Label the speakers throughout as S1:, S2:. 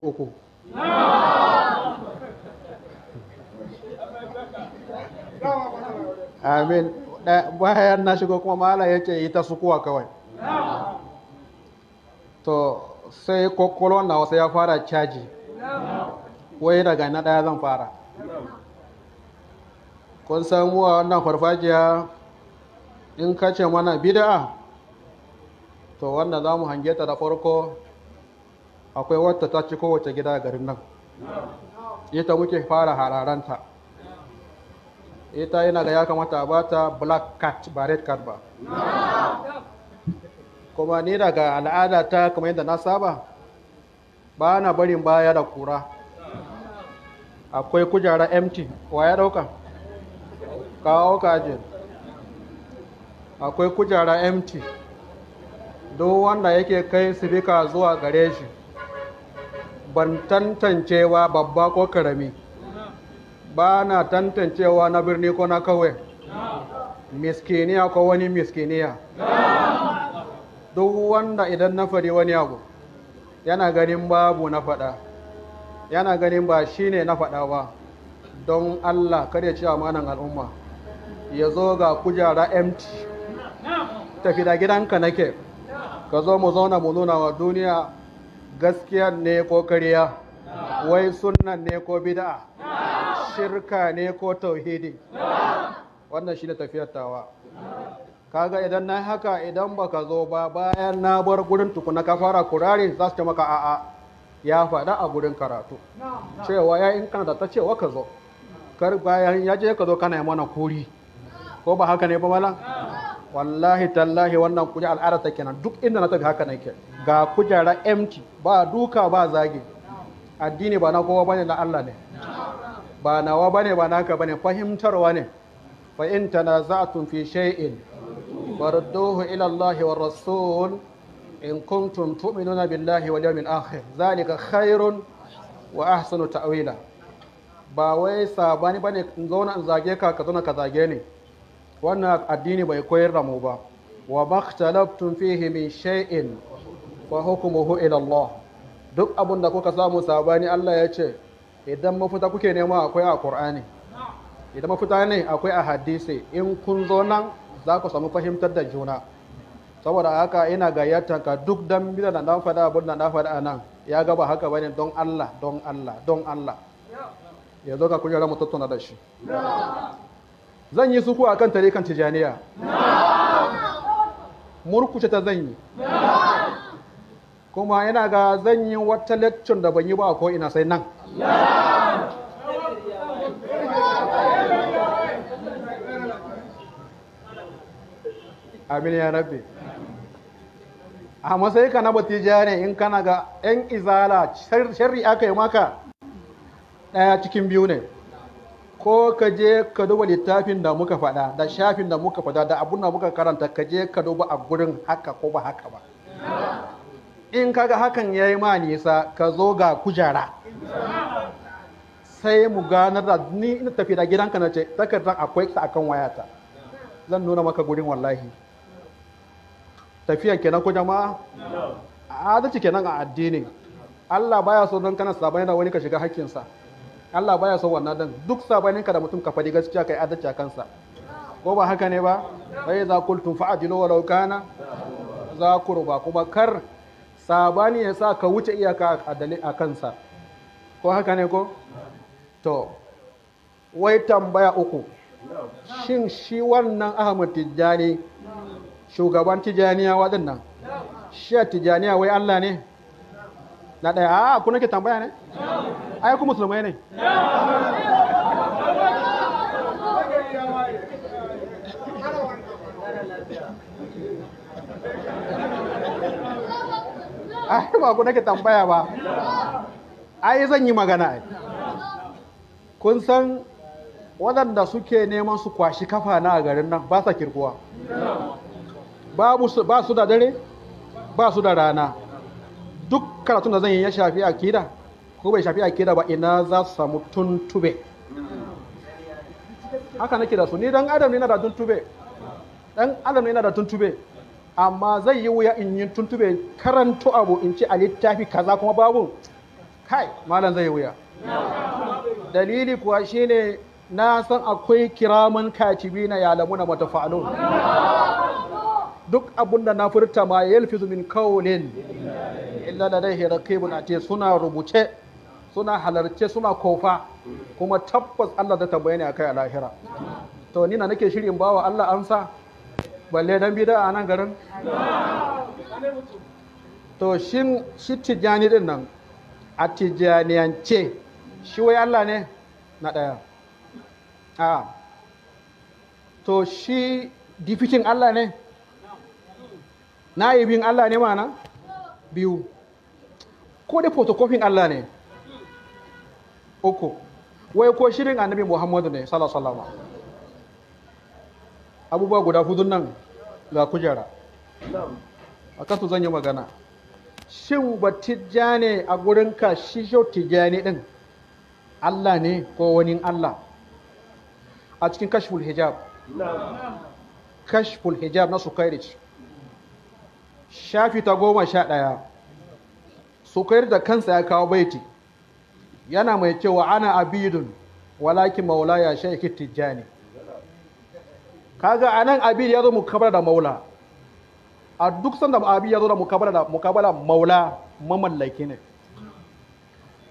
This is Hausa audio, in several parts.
S1: Uku. Amin. Bayan na shigo kuma mala ya ce yi ta sukuwa kawai. To sai kwakwalon na wasu ya fara caji. Wai daga na ɗaya zan fara. Kun san mu a wannan farfajiya, in ka ce mana bid'a, to wannan za mu hange ta da farko. Akwai wata ta ci kowace gida a garin nan, ita muke fara hararanta. Ita yana ga ya kamata a bata black cat ba red card ba. Kuma ni daga al'ada ta, kamar yadda na saba, ba na barin baya da kura. Akwai kujera empty, wa ya dauka? Kawo kajin. Akwai kujera empty, duk wanda yake kai sifika zuwa gare shi, ban tantancewa babba ko karami, ba na tantancewa na birni ko na kawai, miskiniya ko wani miskiniya. Duk wanda idan na faɗi wani abu yana ganin babu na faɗa, yana ganin ba shi ne na faɗa ba, don Allah kar ya ci amanan al'umma, ya zo ga kujera empty. Tafi da gidanka nake, ka zo mu zauna mu nuna wa duniya gaskiya ne ko kariya, wai sunnan ne ko bid'a, shirka ne ko tauhidi. Wannan shine tafiyar tawa. Kaga idan na haka, idan baka zo ba, bayan na bar gurin tukuna ka fara kurari, za su ce maka a'a, ya faɗa a gurin karatu cewa ya in kana da ta cewa ka zo, kar bayan ya je ka zo kana yi mana kuri. Ko ba haka ne ba, malam? Wallahi tallahi, wannan kuje al'ada ta kenan. Duk inda na tafi haka nake, ga kujera empty, ba duka ba zagi. Addini ba na kowa bane, na Allah ne. Ba nawa bane, ba naka bane, fahimtarwa ne. Fa in tanaza'tum fi shay'in farudduhu ila Allah war rasul in kuntum tu'minuna billahi wal yawmil akhir, zalika khairun wa ahsanu ta'wila. Ba wai sabani bane in zauna in zage ka, ka zauna ka zage ni. Wannan addini bai koyar da mu ba. Wa makhtalaftum fihi min shay'in fa hukmuhu ila Allah. Duk abin da kuka samu sabani, Allah ya ce idan mafita kuke nema akwai a Qur'ani, idan mafita ne akwai a hadisi. In kun zo nan za ku samu fahimtar da juna. Saboda haka ina gayyatar ka, duk dan bida da na faɗa, abin da na faɗa a nan ya ga ba haka bane, don Allah, don Allah, don Allah, ya zo ka kujera mu tattauna da shi. Zan yi suku akan tarikan Tijaniya, murkuce ta zan yi. Kuma yana ga zan yi wata lecture da ban yi ba a ko ina sai nan. Amin ya rabbi. A matsayi ka na Batijani, in kana ga 'yan Izala sharri aka yi maka, ɗaya cikin biyu ne: ko ka je ka duba littafin da muka faɗa, da shafin da muka faɗa, da abun da muka karanta, ka je ka duba a gurin haka ko ba haka ba. In kaga hakan ya yi ma nisa, ka zo ga kujera, sai mu ganar da ni. Ina tafi da gidanka na ce takardar akwai ta akan wayata, zan nuna maka gurin. Wallahi tafiyan kenan ko jama'a? Adalci kenan a addini. Allah baya so don kana sabani da wani ka shiga hakkinsa. Allah baya so wannan. Dan duk sabaninka da mutum, ka faɗi gaskiya, kai adalci a kansa. Ko ba haka ne ba? Wai za kultum fa'adilu walau kana za kurba. Kuma kar sabani ya sa ka wuce iyaka a kansa. Ko haka ne ko? To wai tambaya uku: shin shi wannan Ahmad Tijjani, shugaban Tijjaniya waɗannan, shi Tijjaniya wai Allah ne? Na ɗaya. A ku nake tambaya ne, ai ku musulmai ne. Ai ba ku nake tambaya ba, ai zan yi magana. Ai kun san waɗanda suke neman su kwashi kafa na a garin nan ba sa kirkuwa. Ba su da dare, ba su da rana. Duk karatun da zan yi ya shafi akida ko bai shafi akida ba, ina za su samu tuntube? Haka nake da su. Ni dan adam ne na da tuntube, dan adam ne na da tuntube, amma zai yi wuya in yi tuntube karanto abu in ce a littafi kaza kuma babu. Kai, malam zai wuya. Dalili kuwa shine na san akwai kiraman katibi na yalamuna matafa'alun. Duk abun da na furta ma yalfizu min qawlin illa ladayhi raqibun atid, suna rubuce, suna halarce, suna kofa, kuma tabbas Allah zai tambaye ni akai a lahira. To ni na nake shirin bawa Allah amsa balle dan bid'a a nan garin. To shin shi Tijjani din nan a Tijjaniyance shi wai Allah ne na ɗaya? A to shi difikin Allah ne? Na'ibin Allah ne mana? Biyu. Ko da photocopying Allah ne? Uku. Wai ko shirin Annabi Muhammadu ne sallallahu alaihi wasallam. Abubuwa guda hudun nan ga kujera. A kansu zan yi magana. Shin ba Tijjani a gurinka shi shau Tijjani din Allah ne ko wani Allah? A cikin Kashful Hijab. Kashful Hijab na Sukairich. Shafi ta 11. Sukair da kansa ya kawo baiti. Yana mai cewa ana abidun walakin maulaya Shaykh Tijjani. Kaga anan abid ya zo mukabala da maula. A duk sanda abid ya zo da mukabala da mukabala maula mamallaki ne.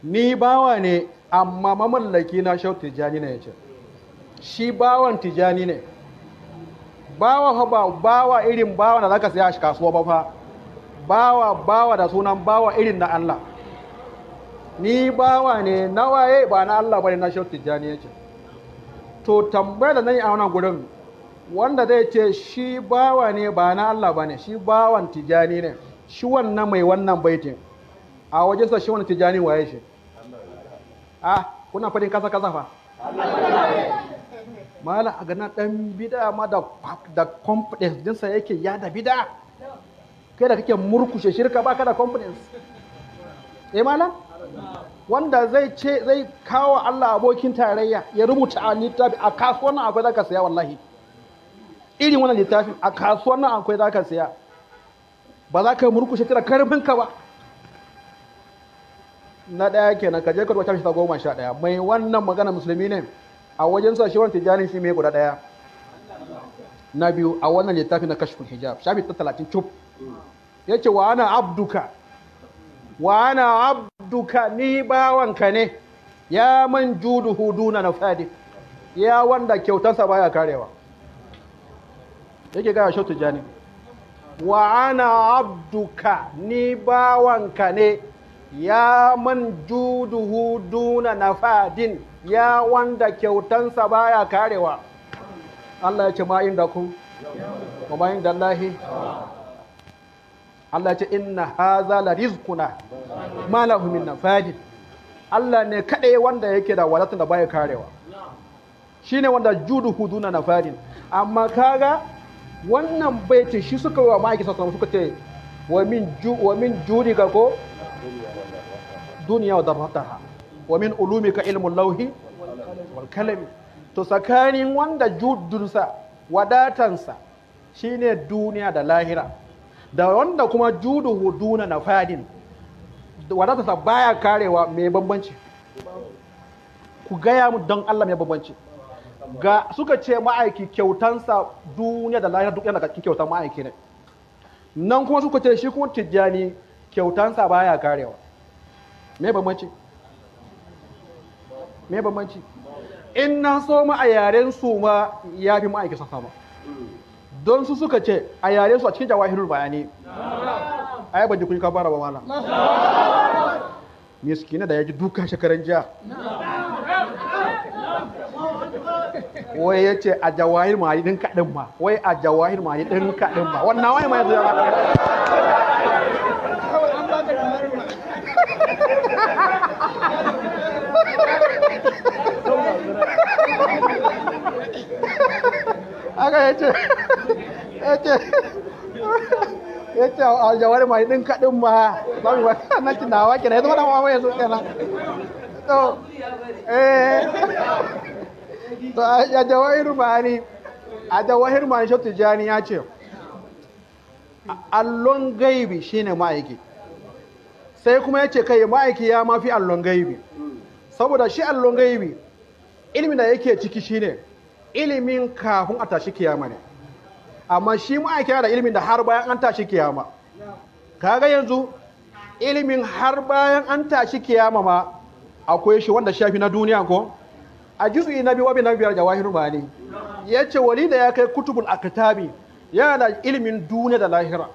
S1: Ni bawa ne amma mamallaki na Shaykh Tijjani ne yace. Shi bawan Tijjani ne. Bawa fa ba bawa irin bawa da zaka saya a kasuwa ba fa. Bawa bawa da sunan bawa irin na Allah. Ni bawa ne na waye ba na Allah bane, na Shaykh Tijjani yace. To tambayar da nayi a wannan gurin, wanda zai ce shi bawa ne ba na Allah bane, shi bawan Tijjani ne, shi wannan mai wannan baitin a wajensa shi wannan Tijjani waye shi? Ah, kuna fadin kasa kasa fa. Mala a ganin dan bid'a ma da confidence dinsa yake ya da bid'a. Kai da kake murkushe shirka baka da confidence. Eh malam? Wanda zai ce zai kawo Allah abokin tarayya ya rubuta a littafi a kasuwar nan akwai zaka saya wallahi. Irin wannan littafin a kasuwar nan akwai zaka saya. Ba za ka murkushe ta da karfin ka ba. Na ɗaya kenan, ka je ka rubuta shi ta 11. Mai wannan magana musulmi ne a wajen sa shi wannan Tijjani shi mai guda ɗaya. Na biyu a wannan littafin na Kashful Hijab shafi ta 30 cuf. Yace wa ana abduka, wa ana abduka, ni bawanka ne, ya man juduhu duna nafadi, ya wanda kyautarsa baya karewa. Yake ga Shaykh Tijjani, wa ana abduka, ni bawanka ne, ya man juduhu duna nafadin, ya wanda kyautansa baya karewa. Allah ya ce ma inda ku wa ma inda Allahi. Allah ya ce inna haza la rizquna ma lahu min nafadin. Allah ne kadai wanda yake da wadatar da baya karewa, shine wanda juduhu duna nafadin. Amma kaga wannan baitin shi suka wa ma'aiki sallallahu alaihi wasallam suka ce wa min judika ko duniya wa darrataha wa min ulumika ilmul lauhi wal kalami. To tsakanin wanda judunsa wadatansa shine duniya da lahira, da wanda kuma juduhu duna nafadin wadatansa baya karewa, mai bambanci? Ku gaya mu don Allah mai bambanci. Ga suka ce ma'aiki kyautansa duniya da lahira duk yana cikin kyautan ma'aiki ne. Nan kuma suka ce shi kuma Tijjani kyautansa baya karewa. Me bambanci? Me bambanci? In na so ma a yaren su ma ya fi ma'aiki sa sama. Don su suka ce a yaren su a cikin Jawahirul Bayani. Ai ban ji kun kabara ba malam. Miskina da ya ji duka shekaran jiya. Wai ya ce a Jawahir Ma'ani ɗin kaɗin ma. Wai a Jawahir Ma'ani ɗin kaɗin ma. Wannan wai ma yanzu ya ba. Aka ya ce a Jawahir Ma'ani ɗin kaɗin ma. Na ci nawa kenan, ya zama dan wawa yanzu kenan. To, to a Jawahir Ma'ani, a Jawahir Ma'ani Shaykh Tijjani ya ce allon gaibi shine ma'aiki. Sai kuma ya ce kai ma'aiki ya mafi allon gaibi. Saboda shi allon gaibi ilimin da yake ciki shine ilimin kafin a tashi kiyama ne. Amma shi ma'aiki yana da ilimin da har bayan an tashi kiyama. Kaga yanzu ilimin har bayan an tashi kiyama ma akwai shi wanda shafi na duniya ko? A juz'i na biyu na biyar jawahir mani ya ce wali da ya kai kutubul aktabi yana da ilimin duniya da lahira.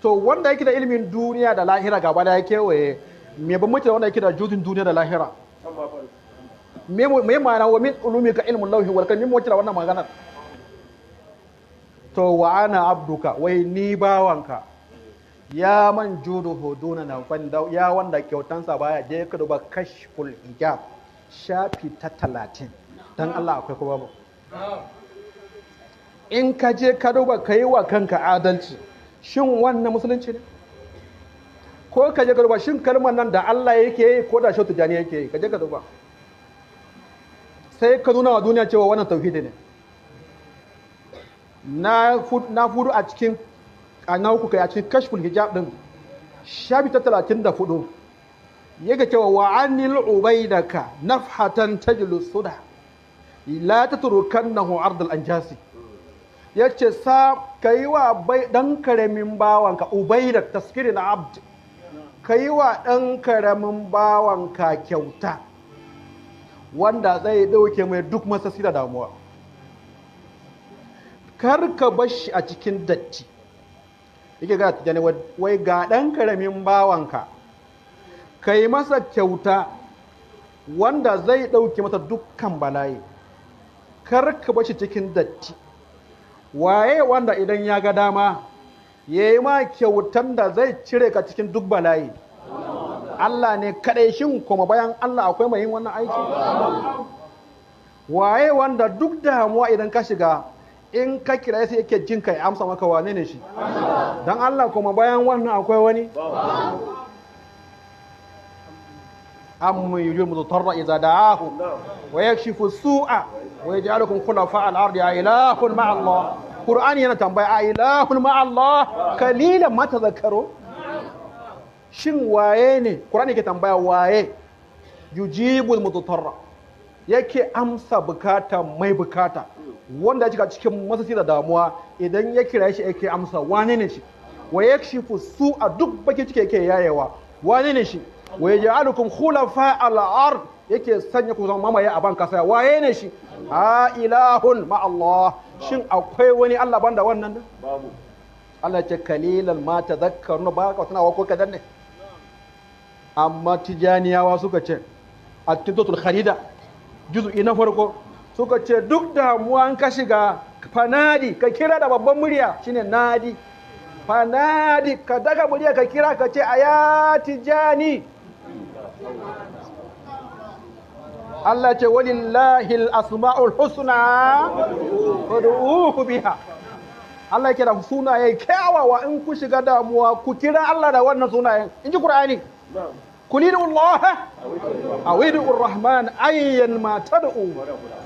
S1: To wanda yake da ilimin duniya da lahira gaba da ya kewaye, me ban mutu da wanda yake da juz'in duniya da lahira? Me ma'ana wa min ulumika ilmun lawhi wal qalam, me mutu da wannan maganar? To wa ana abduka, wai ni bawanka, ya man juduhu duna na fanda, ya wanda kyautansa baya je ka duba kashful hijab shafi ta 30. Dan Allah akwai ko babu? In ka je ka duba ka yi wa kanka adalci, shin wannan musulunci ne? Ko ka je ka duba shin kalmar nan da Allah yake yi ko da Shehu Tijjani yake yi, ka je ka duba. Sai ka nuna wa duniya cewa wannan tauhidi ne. Na fudu a cikin a na uku kai a cikin kashful hijab din shafi ta 34 yake cewa wa anil ubaidaka nafhatan tajlu suda la tatrukannahu ard al anjasi. Yace sa kai wa bai dan karamin bawanka ubaidak taskirin abd, kai wa dan karamin bawanka kyauta wanda zai dauke mai duk masasi da damuwa. Kar ka bar shi a cikin datti. Yake ga Tijjani wai ga ɗan karamin bawanka ka yi masa kyauta wanda zai ɗauke masa dukkan bala'i, kar ka bar shi cikin datti. Waye wanda idan ya ga dama ya yi ma kyautan da zai cire ka cikin duk bala'i? Allah ne kaɗai. Shin kuma bayan Allah akwai mai yin wannan aiki? Waye wanda duk damuwa idan ka shiga in ka kira sai yake jin ka ya amsa maka, wane ne shi? Dan Allah kuma bayan wannan akwai wani? Amma yujibul mudarra idza da'ahu wa yakshifu su'a wa yaj'alukum khulafa al-ardi a ilahun ma'a Allah. Qur'ani yana tambaya a ilahun ma'a Allah kalilan ma tadhakkaru. Shin waye ne? Qur'ani yake tambaya waye yujibul mudarra, yake amsa bukata mai bukata, wanda ya shiga cikin matsatsi da damuwa idan ya kira shi yake amsa, wane ne shi? Wa yakshifu su'a, duk baki ciki yake yayewa, wane ne shi? Wa yaj'alukum khulafa al-ard, yake sanya ku zama mamaye a ban kasa, waye ne shi? A ilahun ma Allah. Shin akwai wani Allah banda wannan?
S2: Babu.
S1: Allah ce kalilan ma tadhakkaruna, ba ka tunawa ko kadan ne. Amma tijaniyawa suka ce a cikin kharida juz'i na farko suka ce duk damuwa an ka shiga fanadi ka kira da babban murya, shine nadi, fanadi ka daga murya ka kira ka ce aya tijani. Allah ce walillahi al-asma'ul husna fad'uhu biha. Allah yake da sunaye kyawawa, in ku shiga damuwa ku kira Allah da wannan sunayen, in ji Qur'ani. Kul Allah aw ud'u ar-rahman ayyan ma tad'u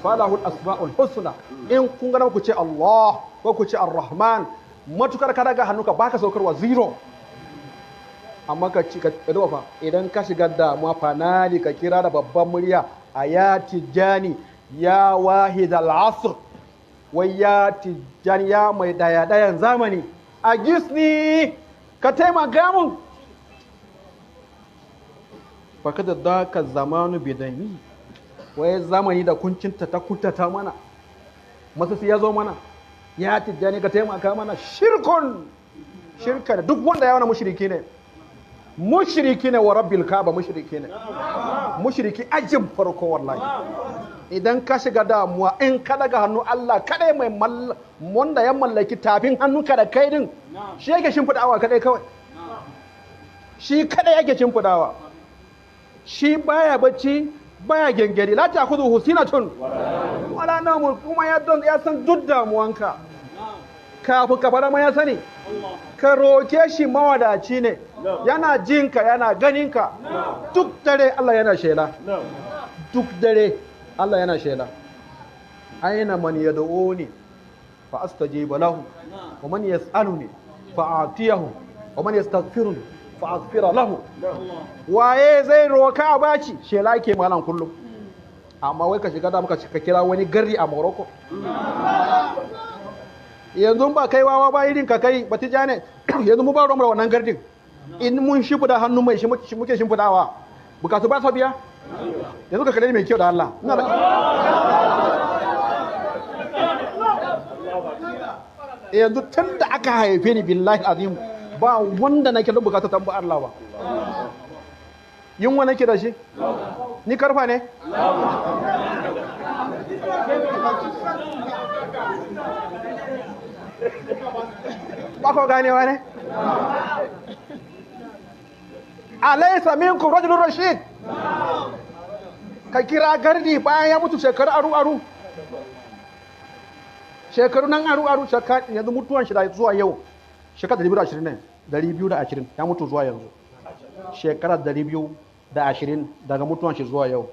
S1: falahu al-asma'ul husna. In kun ga ku ce Allah ko ku ce ar-rahman, matukar ka daga hannuka baka saukarwa zero. Amma ka ci ka fa idan ka shiga damuwa fanali ka kira da babban murya aya tijani ya wahid al-asr, wai ya tijani ya mai daya dayan zamani, a gisni ka taimaka mun. Baka da daka zamanu bidani, wai zamani da kuncinta ta kuntata mana, masasi ya zo mana, ya tijani ka taimaka mana. Shirkun shirka da duk wanda ya wani mushriki ne, mushriki ne wa rabbil kaaba, mushriki ne, mushriki ajin farko wallahi. Idan ka shiga damuwa in ka daga hannu Allah kadai mai wanda ya mallaki tafin hannunka da kai din, shi yake shimfidawa kadai kawai, shi kadai yake shimfidawa, shi baya bacci baya gengedi, la ta'khudhuhu sinatun wala nawm, kuma ya don ya san duk damuwanka kafin ka fara ma ya sani. Ka roke shi mawadaci ne, yana jinka yana ganinka duk dare Allah yana shela, duk dare Allah yana shela. Aina man yad'uni fa astajiba lahu wa man yas'aluni fa a'tiyahu wa man yastaghfiruni Fa aghfira lahu. Waye zai roka a baci? Shela ke malam kullum. Amma wai ka shiga da muka ka kira wani gari a Morocco. Yanzu ba kai wawa ba irin ka kai batijane, yanzu mu ba ruwan da wannan gardin. In mun shimfida hannu mai shi muke shimfidawa, bukatu ba sa biya. Yanzu ka kalle mai kyau da Allah. Ina da yanzu tun da aka haife ni, billahi azim, ba wanda nake da bukata tamba Allah ba. Yunwa nake da shi? Ni karfa ne? Ba ko ganewa ne? Alaysa minkum rajulun rashid. Ka kira gardi bayan ya mutu shekaru aru aru, shekaru nan aru aru, shekara yanzu mutuwan shi da zuwa yau shekara 220 ne, 220 ya mutu zuwa yanzu, shekara 220 daga mutuwan shi zuwa yau.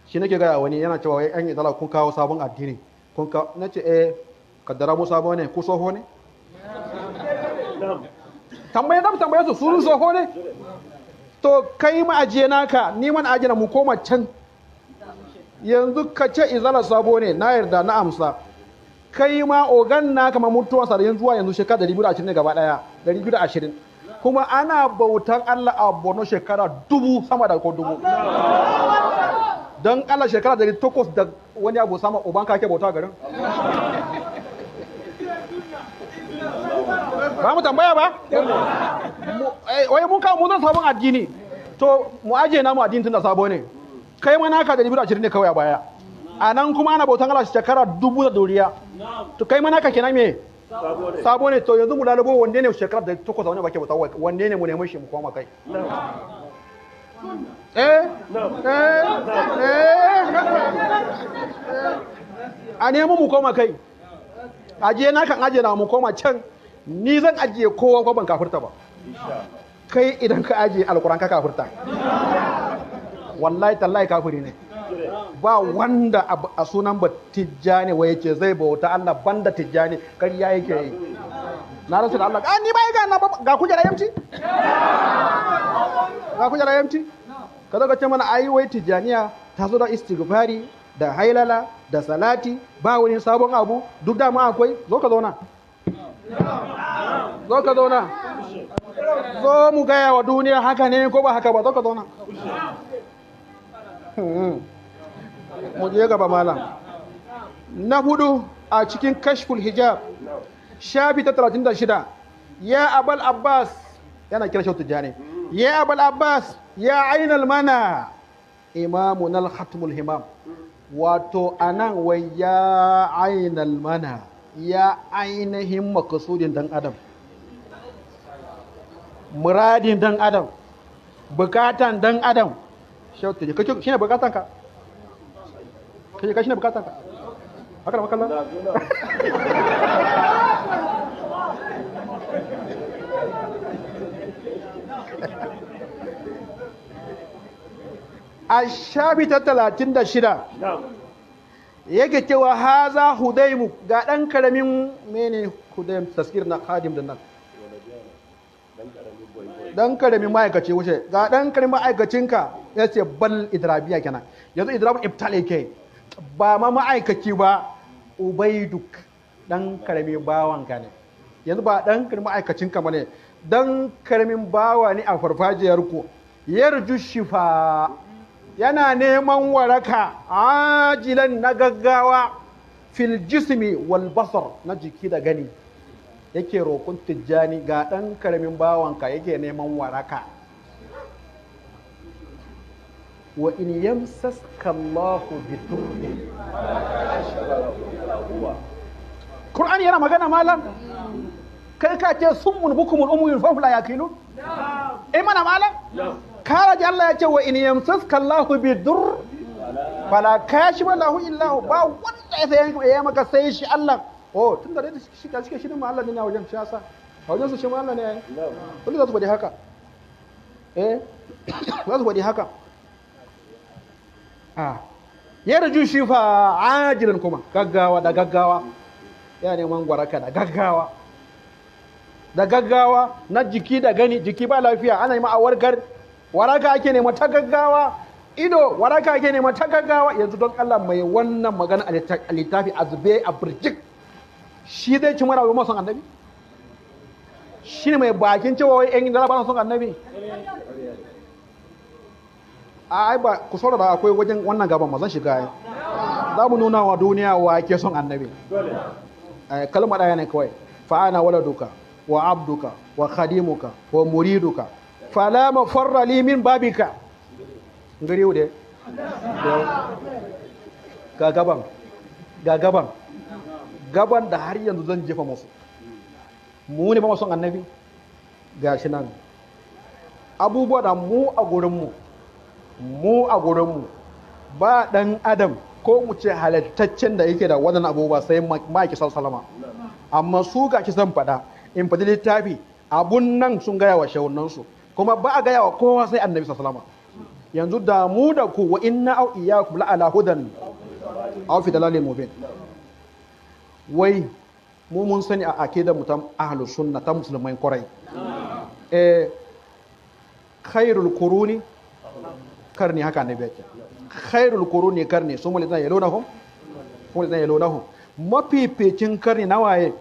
S1: Shi nake gaya wani yana cewa wai an yi kun kawo sabon addini, kun kawo. Na ce eh, kaddara mu sabo ne, ku soho ne. Tambaye zan tambaye su, sun soho ne? To kai ma ajiye naka, ni man ajiye na, mu koma can. Yanzu ka ce izala sabo ne, na yarda, na amsa. Kai ma ogan naka ma mutuwansa da yanzu zuwa yanzu shekara 220 ne gaba daya, 220. Kuma ana bautan Allah a Borno shekara 1000 sama da ko 1000. Don Allah, shekara 800 da wani abu sama uban ka ke bauta garin? Ba mu tambaya ba. Wai mun kawo mun sabon addini, to mu aje namu addini tun da sabo ne. Kai ma naka 220 ne kawai a baya, a nan kuma ana bautan Allah shekara 1000 da doriya. To kai ma naka kenan me? Sabo ne. To yanzu mu lalubo wanne ne shekara 800 wani bake bauta, wanne ne mu nemi shi mu koma kai. Eh eh eh, a nemi mu koma kai. Aje na kan aje na, mu koma can. Ni zan ajiye kowa ko ban kafirta ba. Kai idan ka ajiye alkuran ka kafirta, wallahi tallahi kafiri ne. Ba wanda a sunan ba Tijjani wai yace zai bauta Allah banda Tijjani, ƙarya yake yi. Na rasu da Allah, ni ba ga na ga kujera yamci, ga kujera yamci. Ka zo ka ce mana ai wai Tijjaniya ta zo da istighfari da hailala da salati, ba wani sabon abu, duk dama akwai. Zo ka zauna, zo ka zauna, zo mu gaya wa duniya haka ne ko ba haka ba. Zo ka zauna, mu je gaba malam. Na hudu a cikin Kashful Hijab, shafi ta 36, ya Abal Abbas, yana kira Shautu Tijjani, ya Abal Abbas, ya ainal mana imamun al-khatmul himam. Wato anan wai ya ainal mana, ya ainihin makasudin dan adam, muradin dan adam, bukatan dan adam. Shautu Tijjani shine bukatan ka, kai shine bukatan ka. Haka da makalla. A shafi ta 36 yake cewa haza hudaimu, ga ɗan karamin mene hudaim, taskir na hadim da nan ɗan karamin ma'aikaci wuce, ga ɗan karamin ma'aikacinka. Ya ce bal idrabiya kenan, yanzu idrabul ibtal yake, ba ma ma'aikaci ba, ubaiduk, ɗan karamin bawanka ne. Yanzu ba ɗan karamin ma'aikacinka ba ne, ɗan karamin bawa ne a farfajiyarku. Yarju shifa, yana neman waraka, ajilan, na gaggawa, fil jismi wal basar, na jiki da gani. Yake roƙon Tijjani, ga ɗan karamin bawanka yake neman waraka. Wa in yamsaska Allahu bi durrin. Qur'ani yana magana malam, kai ka ce summun bukumun umuyun fahum la yaqilun. Eh mana malam, kara ji Allah ya ce wa in yamsaska Allahu bi dur fala kashifa lahu illa hu. Ba wanda ya sai ya maka sai shi Allah. Oh, tun da shi da shi shi ma Allah ne a wajen shi yasa, a wajen su shi ma Allah ne ai. Kullu za su faɗi haka, eh za su faɗi haka. A yarju shifa ajilan, kuma gaggawa da gaggawa, ya neman gwaraka da gaggawa. da gaggawa, na jiki da gani, jiki ba lafiya ana yi ma'awarkar, waraka ake nema ta gaggawa, ido waraka ake nema ta gaggawa. Yanzu don Allah mai wannan magana a littafi a zube a birjik, shi zai ci mara mason annabi? Shi ne mai bakin cewa wai yan zara ba son annabi? Ai ba ku saurara, akwai wajen wannan gaban ma zan shiga ai. Za mu nuna wa duniya wa ke son annabi. Kalma ɗaya ne kawai, fa ana waladuka wa abduka wa khadimuka wa muriduka fala mafarra li min babika. Ngari wude ga gaban, ga gaban, gaban da har yanzu zan jefa musu. Mu ne ba mu son annabi? Gashi nan abubuwa da mu a gurinmu, mu a gurinmu ba dan adam ko mu ce halittaccen da yake da wannan abubuwa sai ma'aiki salama. Amma su ga ki zan faɗa, in faɗi littafi abun nan sun gaya wa shehunansu, kuma ba a gaya wa kowa sai annabi salama. Yanzu da mu da ku wa inna au iyyakum la ala hudan aw fi dalalin mubin. Wai mu mun sani a akidar mu ta ahlus sunna ta musulmai kwarai, khairul quruni karni, haka annabi yake, khairul quruni karni summa ladina yalunahum summa ladina yalunahum. Mafificin karni na waye?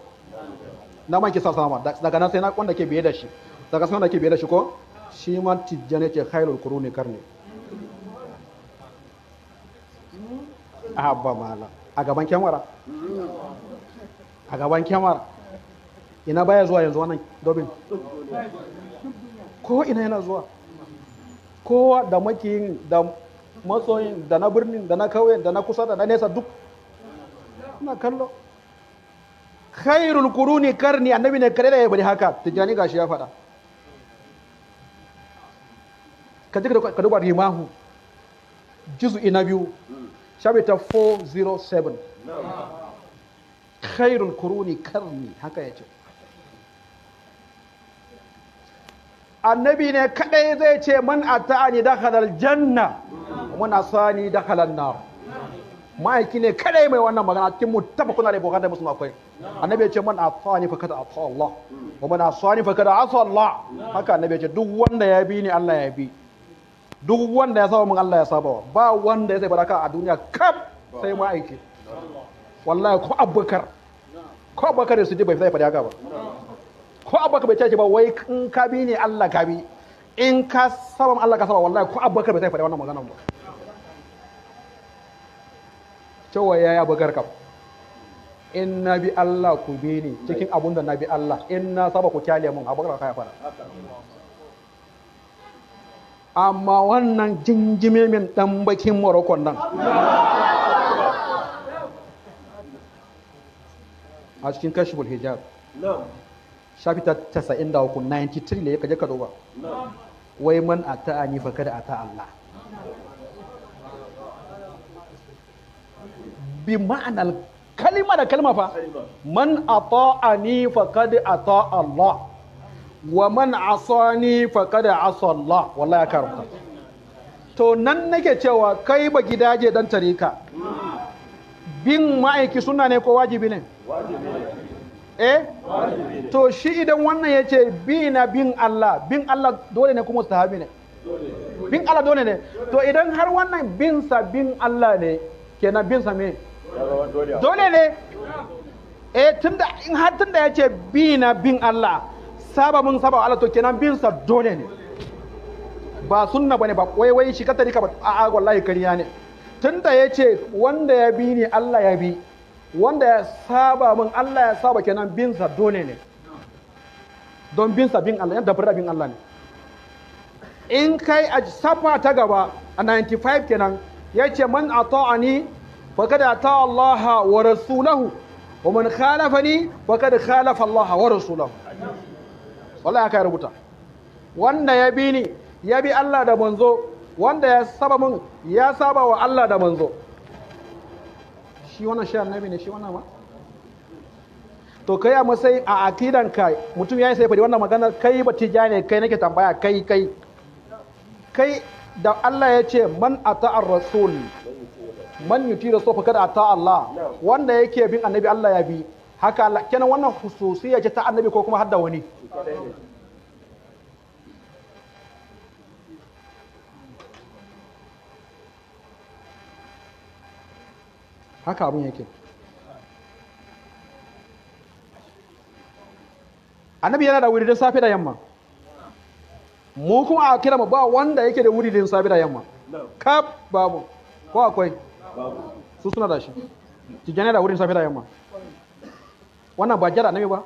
S1: Na maki salama. Daga nan sai na wanda ke biye da shi, daga sai wanda ke biye da shi, ko shi ma tijjani ce khairul quruni karni. Abba mala a gaban kyamara, a gaban kyamara ina baya zuwa yanzu wannan dobin ko ina yana zuwa, kowa da makiyin da masoyin da na birnin da na kauyen da na kusa da na nesa duk ina kallo. Khairul quruni karni, annabi ne kare da ya bari haka, tijjani gashi ya faɗa. Ka je ka duba rimahu juz'i na 2 shafi ta 407, khairul quruni karni, haka yace. Annabi ne kadai zai ce man ata'ani dakhala aljanna man asani dakhala an-nar. Ma'aiki ne kadai mai wannan magana cikin muttafaqun alaihi, Bukhari da Muslim akwai. Annabi ya ce man ata'ani faqad ata Allah wa man asani faqad asa Allah. Haka annabi ya ce duk wanda ya bi ni Allah ya bi, duk wanda ya saba min Allah ya saba. Ba wanda ya sai baraka a duniya kaf sai ma'aiki. Wallahi ko Abubakar, ko Abubakar su ji bai sai faɗi haka ba. Ko Abubakar bai ce ba wai in ka bi ni Allah ka bi, in ka saba min Allah ka saba. Wallahi ko Abubakar bai sai faɗi wannan maganar ba. Cewa ya yi Abubakar kam, in na bi Allah ku bi ni cikin abun da na bi Allah, in na saba ku kyale mun. Abubakar ka ya faɗa. Amma wannan jinjime min dan bakin Morocco nan a cikin Kashful Hijab shafi ta 93, 93 ne, kaje ka duba. Wai man ata'ani fa kada ata Allah, bi ma'anar kalima da kalma fa, man ata'ani faqad ata Allah wa man asani faqad asa Allah. Wallahi ya karanta. To nan nake cewa kai ba gidaje dan tarika, bin ma'aiki sunna ne ko wajibi ne? Eh, to shi idan wannan yace bi na bin Allah, bin Allah dole ne kuma sahabi ne, bin Allah dole ne. To idan har wannan bin sa bin Allah ne, kenan bin sa me dole ne. Eh, tunda in har tunda yace bi na bin Allah, saba mun saba Allah, to kenan bin sa dole ne, ba sunna bane ba wai wai shi ka tarika ba. A'a wallahi kariya ne. Tunda yace wanda ya bi ni Allah ya bi, wanda ya saba mun Allah ya saba, kenan bin sa dole ne. Don bin sa bin Allah, yadda fara bin Allah ne. In kai a safa ta gaba a 95 kenan yace man ata'ani faqad ata Allah wa rasulahu wa man khalafani faqad khalafa Allah wa rasulahu. Wallahi aka rubuta. Wanda ya bi ni ya bi Allah da manzo, wanda ya saba mun ya saba wa Allah da manzo. Shi wannan shi annabi ne shi wannan ma. To kai a matsayin a akidan ka mutum ya yi sai faɗi wannan magana, kai ba tijani kai nake tambaya, kai kai kai da Allah ya ce man ata ar-rasul man yuti rasul faqad ata Allah, wanda yake bin annabi Allah ya bi. Haka Allah kenan, wannan hususiyya ce ta annabi ko kuma hadda wani? Haka abun yake. Annabi yana da wuridin safe da yamma. Mu kuma a kira mu ba wanda yake da wuridin safe da yamma. Kaf babu. Ko akwai? Su suna da shi. Tijjani da wurin safe da yamma. Wannan ba jara annabi ba,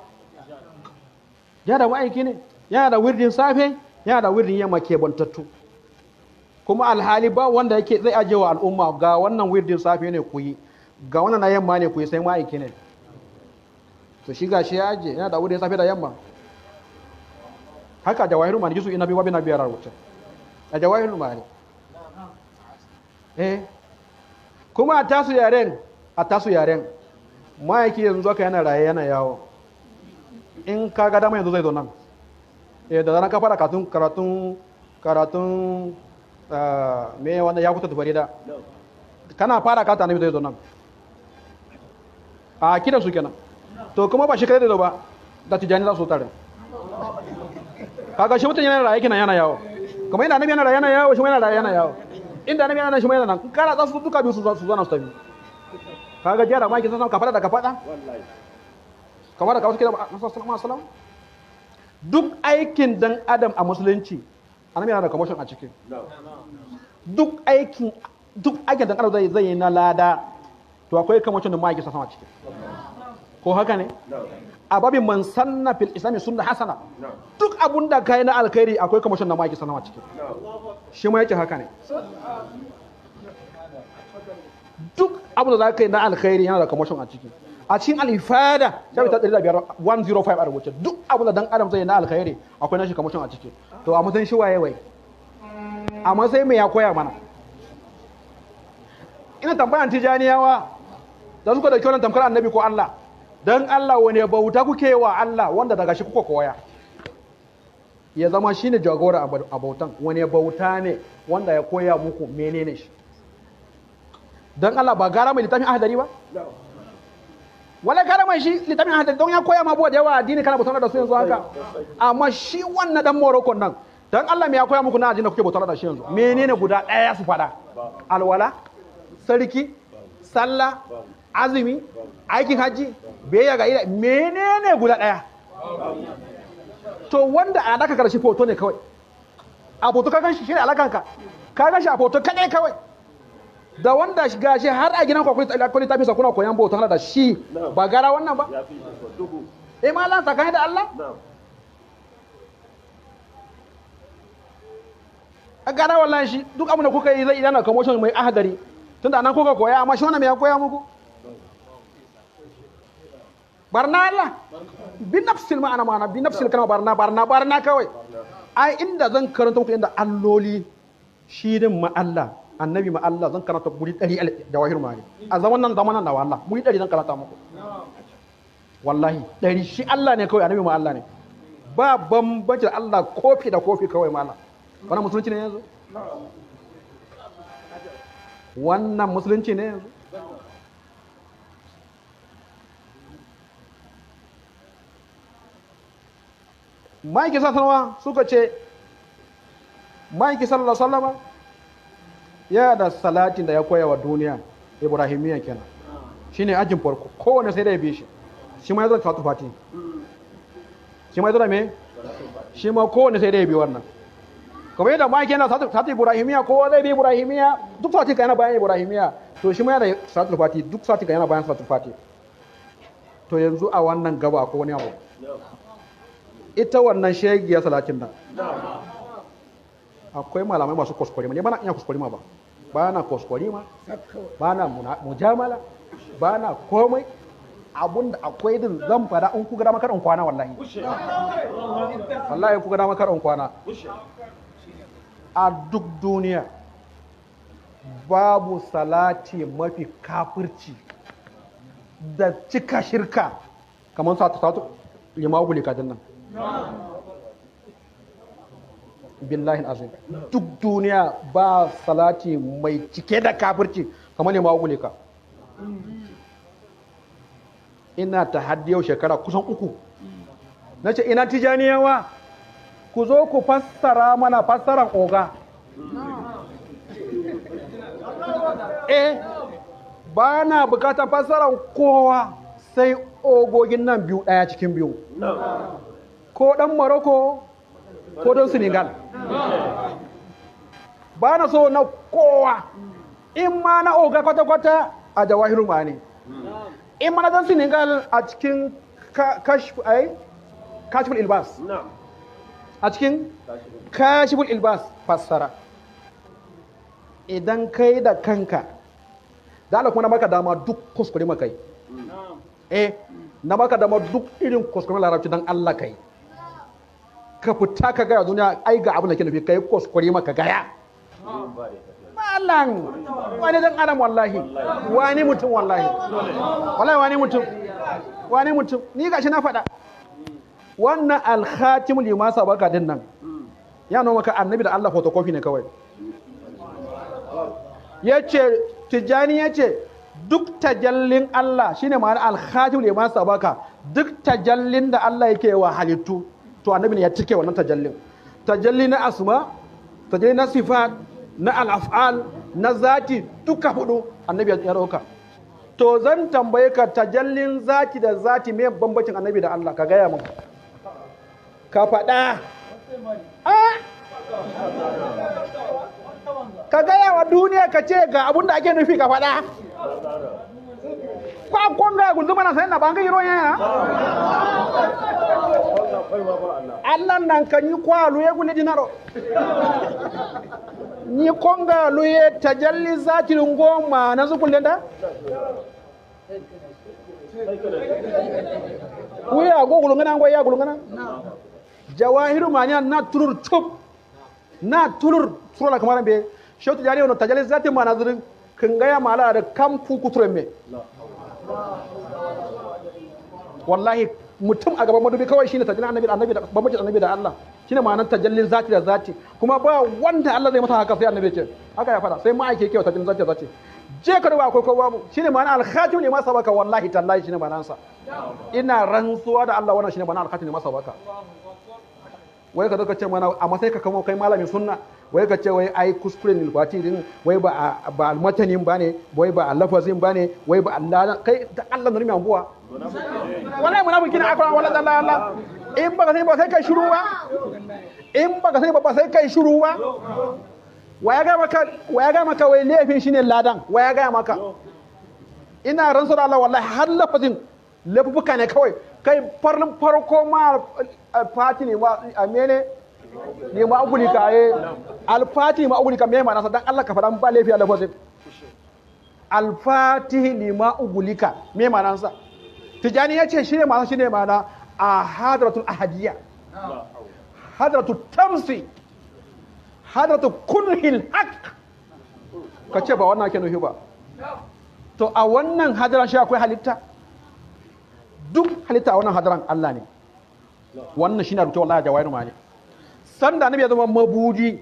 S1: jara ma'aiki ne. Yana da wuridin safe, yana da wuridin yamma ke bantattu. Kuma alhali ba wanda yake zai aje wa al'umma ga wannan wuridin safe ne ku yi, ga wannan na yamma ne ku yi, sai ma'aiki ne. To shi ga shi ya aje, yana da wuridin safe da yamma. Haka jawahirul ma'ani juzu ina biyu babu na biyar rubuce a jawahirul ma'ani. Kuma a tasu yaren ma'aiki yanzu aka yana raye, yana yawo. In ka ga dama yanzu zai zo nan. Da zaran ka fara karatun karatun karatun me wanda ya kuta tufari da kana fara kata, annabi zai zo nan a kidan su kenan. To kuma ba shi kadai da zo ba, da Tijani za su tare. Kaga shi mutum yana raye kenan, yana yawo. Kamar yadda annabi yana raye yana yawo, shi ma yana raye yana yawo. Inda annabi yana nan, shi ma yana nan. In kana za su duka biyu su zo na su tafi. Kaga jera ma ki san ka fada da ka fada kamar da ka wasu kira sallallahu alaihi. Duk aikin dan adam a musulunci, annabi yana da commotion a ciki. Duk aikin dan adam zai yi na lada, to akwai commotion da ma'aikin sama a ciki. Ko haka ne? A babin man sanna fil islami sunna hasana, duk abun da kai na alkhairi, akwai commotion da ma'aikin sama a ciki. Shi ma yake haka ne. Duk abun da za ka yi na alkhairi yana da commotion a ciki. A cikin alifada shafi ta 105, 105 a rubuce, duk abun da dan adam zai yi na alkhairi, akwai nashi commotion a ciki. To a matsayin shi waye wai? A matsayin mai ya koya mana? Ina tambayan Tijaniyawa da suka dauki wannan tamkar annabi ko Allah. Dan Allah, wani bauta kuke wa Allah wanda daga shi kuka koya ya zama shine jagora a bautan? Wani bauta ne wanda ya koya muku? Menene shi? Dan Allah, ba gara mai littafin ahadari ba? Wala gara mai shi littafin ahadari, don ya koya ma abubuwa da yawa addini, kana bautar da su yanzu haka. Amma shi wannan dan Morocco nan, dan Allah, me ya koya muku na addini kuke bautar da shi yanzu? Menene guda ɗaya su fada? Alwala, sarki, sallah, azumi, aikin hajji, biyayya ga iyaye, menene guda ɗaya? To wanda a alaka karshe foto ne kawai. A foto ka ganshi, shine alakanka. Ka ganshi a foto kadai kawai. Da wanda gashi har a gidan kwakwai akwai littafin sa, kuna koyan bautan da shi, ba gara wannan ba? Eh malam, tsakani da Allah, a gara wallahi. Shi duk abin da kuka yi zai yana commotion mai ahadari, tunda anan kuka koya. Amma shi wannan me ya koya muku? Barna Allah bi nafsil ma'ana bi nafsil kalma, barna, barna, barna kawai. Ai inda zan karanta muku inda alloli, shi din ma Allah, annabi ma Allah, zan karanta guri 100 jawahir ma'ani a zaman nan, zamanan na Allah, guri 100 zan karanta muku wallahi, 100. Shi Allah ne kawai, annabi ma Allah ne. Ba bambanci da Allah, kofi da kofi kawai. Malam, wannan musulunci ne yanzu? Wannan musulunci ne yanzu? Ma'aiki sassanwa suka ce ma'aiki sallallahu sallama ya da salatin da ya koya wa duniya, ibrahimiyya kenan, shine ajin farko, kowane sai da ya bi shi. Shi ma ya zo da salatu fati. Shi ma ya zo da me? Shi ma kowane sai da ya bi wannan. Kamar yadda ma'aiki yana salatu ibrahimiyya, kowa zai bi ibrahimiyya, duk salati ka yana bayan ibrahimiyya. To shi ma yana da salatu fati, duk salati ka yana bayan salatu fati. To yanzu a wannan gaba akwai wani abu. Ita wannan shegiyar salatin nan, akwai malamai masu kuskure. Ne ba na iya kuskure ma ba, ba na kuskure ma, ba na mujamala, ba na komai. Abun da akwai din zan fada. In ku ga dama karin kwana, wallahi wallahi, ku ga dama karin kwana. A duk duniya babu salati mafi kafirci da cika shirka kamar salatu limagu kadin nan. Billahi azim, duk duniya ba salati mai cike da kafirci kamar ne ma'ugulika. Ina tahaddi yau shekara kusan 3. Na ce ina tijaniyawa, ku zo ku fassara mana fassaran oga. Ba na bukatar fassaran kowa sai ogogin nan biyu, ɗaya cikin biyu. Ko ɗan Morocco ko ɗan Senegal. Ba na so na kowa. In ma na oga kwata-kwata a Jawahirul Ma'ani. In ma na ɗan Senegal a cikin Kashful Ilbas. A cikin Kashful Ilbas fassara. Idan kai da kanka, da Allah kuma na maka dama duk kuskure maka yi. Na maka dama duk irin kuskure larabci dan Allah kai. Ka fita ka gaya duniya ai ga abin da ke nufi kai kuskure maka gaya. Malam, wani dan adam wallahi, wani mutum wallahi. Wallahi wani mutum. Wani mutum, ni gashi na faɗa. Wannan al-khatimu lima sabaka din nan. Ya nuna maka annabi da Allah photocopy ne kawai. Yace Tijjani yace duk tajallin Allah shine ma'ana al-khatim lima sabaka, duk tajallin da Allah yake wa halittu to annabi ne ya cike wannan tajallin. Tajalli na asma, tajalli na sifat, na al-af'al, na zati, duka hudu annabi ya dauka. To zan tambaye ka tajallin zati da zati me bambancin annabi da Allah, ka gaya min. Ka faɗa. Ka gaya wa duniya ka ce ga abun da ake nufi ka faɗa. Kwa konga gunduma na sayan na banga yiro ya. Allah nan kan yi kwa luye gule dinaro. Ni konga luye tajalli zati ngoma na zukulle da? Kuya go gulungana ngwa ya gulungana? Jawahiru mania na turur chup. Na turur surala kamar be. Shautu jari wono tajalli zati manazirin kingaya mala da kamfu kutureme. Wallahi mutum a gaban madubi kawai shine tajallin annabi annabi da bambancin annabi da Allah shine ma'anar tajallin zati da zati. Kuma ba wanda Allah zai masa haka sai annabi ce haka ya fada, sai ma'aike yake tajallin zati da zati. Je ka duba akwai ko babu, shine ma'anar al-khatim ne ma sabaka, wallahi tallahi shine ma'anar sa. Ina rantsuwa da Allah wannan shine ma'anar al-khatim ne ma sabaka. Wai ka zo ka ce mana amma sai ka kamo kai malamin sunna, wai ka ce wai ai kuskure ne fati din, wai ba ba almatanin bane, wai ba lafazin bane, wai ba Allah kai da Allah nurmi ambuwa. Wallahi munafiki ne akwa wallahi Allah Allah. In baka sai ba sai kai shiru ba. In baka sai ba sai kai shiru ba. Waya ga maka, waya ga maka wai laifin shine ladan, waya ga maka. Ina rantsuwa da Allah wallahi har lafazin laifuka ne kawai. Kai farin farko ma alfati ne ma amene ne ma aguli ka ye alfati ma aguli ka me ma nasa dan Allah ka faɗa ba laifi a lafazin alfatihi lima ugulika me ma nasa. Tijani ya ce shine ma shine ma a hadratul ahadiyya, hadratul tamsi, hadratul kunhil haqq. Ka ce ba wannan ake nufi ba. To a wannan hadran shi akwai halitta, duk halitta a wannan hadaran Allah ne. Wannan shine rubuta wallahi jawairu mani. Sanda annabi ya zama mabudi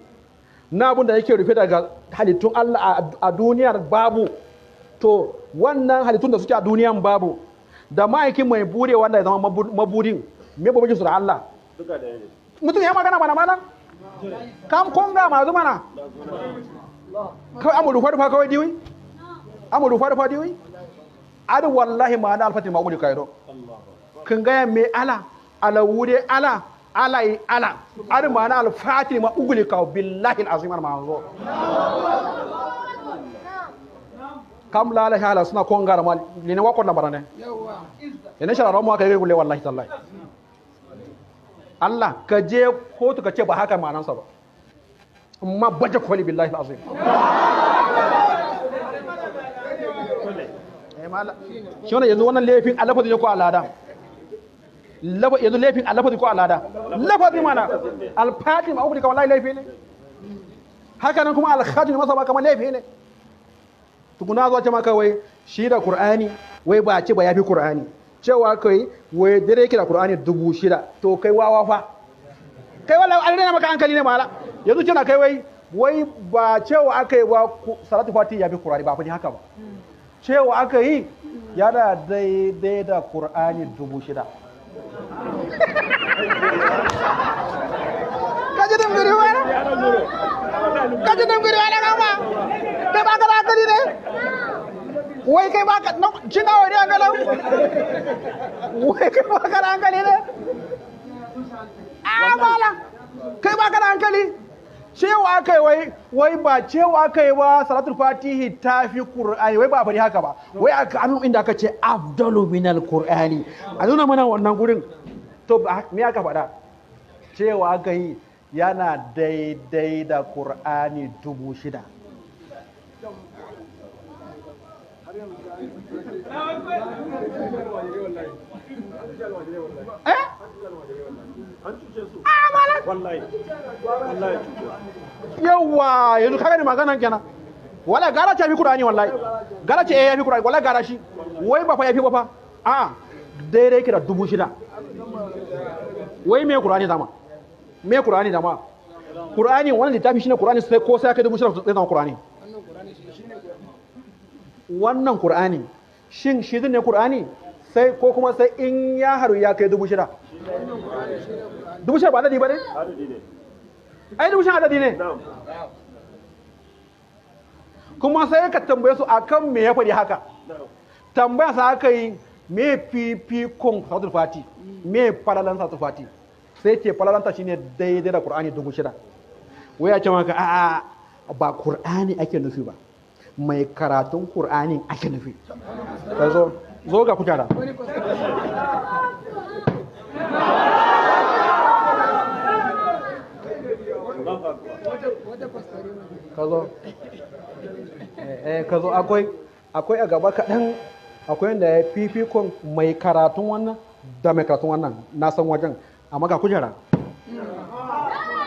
S1: na abun da yake rufe daga halittun Allah a duniyar babu, to wannan halittun da suke a duniyan babu da ma'aikin mai bude wanda ya zama mabudin me bambancin su da Allah? Mutum ya magana mana mana kam konga ma zuma na kawai amu rufa rufa kawai diwi amu rufa rufa diwi adu wallahi ma na alfatin ma'uli kairo kin gaya me ala ala wude ala ala yi ala adu ma na alfatin ma'uli kawo billahi alazim al ma'azo kam la la hala suna konga ma ne wa kon barane ne shara mu aka yi gulle wallahi tallahi Allah ka je kotu ka ce ba haka ma'anansa ba amma baje koli billahi alazim. Shi wannan yanzu wannan laifin alafazi ne ko alada? Yanzu laifin alafazi ko alada? Lafazi mana alfati ma uku wallahi laifi ne. Haka nan kuma alkhati masa ba kamar laifi ne. Tukuna zuwa ce maka wai shi da Qur'ani wai ba ce ba yafi Qur'ani, cewa kai wai dare yake da Qur'ani 6000. To kai wawa fa kai wallahi an rena maka hankali ne mala. Yanzu kina kai wai wai ba cewa akai ba salatu fati yafi Qur'ani ba fa ni haka ba. Cewa aka yi yana daidai da Kur'ani 6,000. Kaji dem guri wala? Kaji dem guri wala kama? Kai baka da hankali ne? Wai kai baka cin awa ne a galau? Wai kai baka da hankali ne? A bala, kai baka da hankali? Cewa aka yi wai ba cewa aka yi ba salatul fatihi ta fi qur'ani, wai ba a bari haka ba. Wai aka anu inda aka ce afdalu minal qur'ani, a nuna mana wannan gurin. To me aka faɗa? Cewa aka yi yana daidai da qur'ani 6,000. Eh? Yawa yanzu kaga ni maganan kenan. Wala gara ce fi Qur'ani, wallahi gara ce ya fi Qur'ani, wallahi gara shi wai ba fa ya fi ba fa, a daidai yake da 6,000. Wai me Qur'ani dama? Me Qur'ani dama? Qur'ani wannan littafi shine Qur'ani, sai ko sai kai 6,000 zai zama Qur'ani. Wannan Qur'ani shin shi ne Qur'ani? Sai ko kuma sai in ya haru ya kai 6,000. 6,000 ba adadi ba ne? Ai 6,000 adadi ne. Kuma sai ka tambaye su akan me ya faɗi haka. Tambaya sa aka yi me fifikon salatul fati, me falalan salatul fati. Sai ce falalanta shine daidai da Qur'ani 6,000. Wai ya ce maka a'a ba Qur'ani ake nufi ba, mai karatun Qur'ani ake nufi. Ka zo zo ga kujera. Ka zo. Ka zo akwai a gaba kaɗan, akwai wanda ya fifikon mai karatun wannan da mai karatun wannan, na san wajen, amma ga kujera.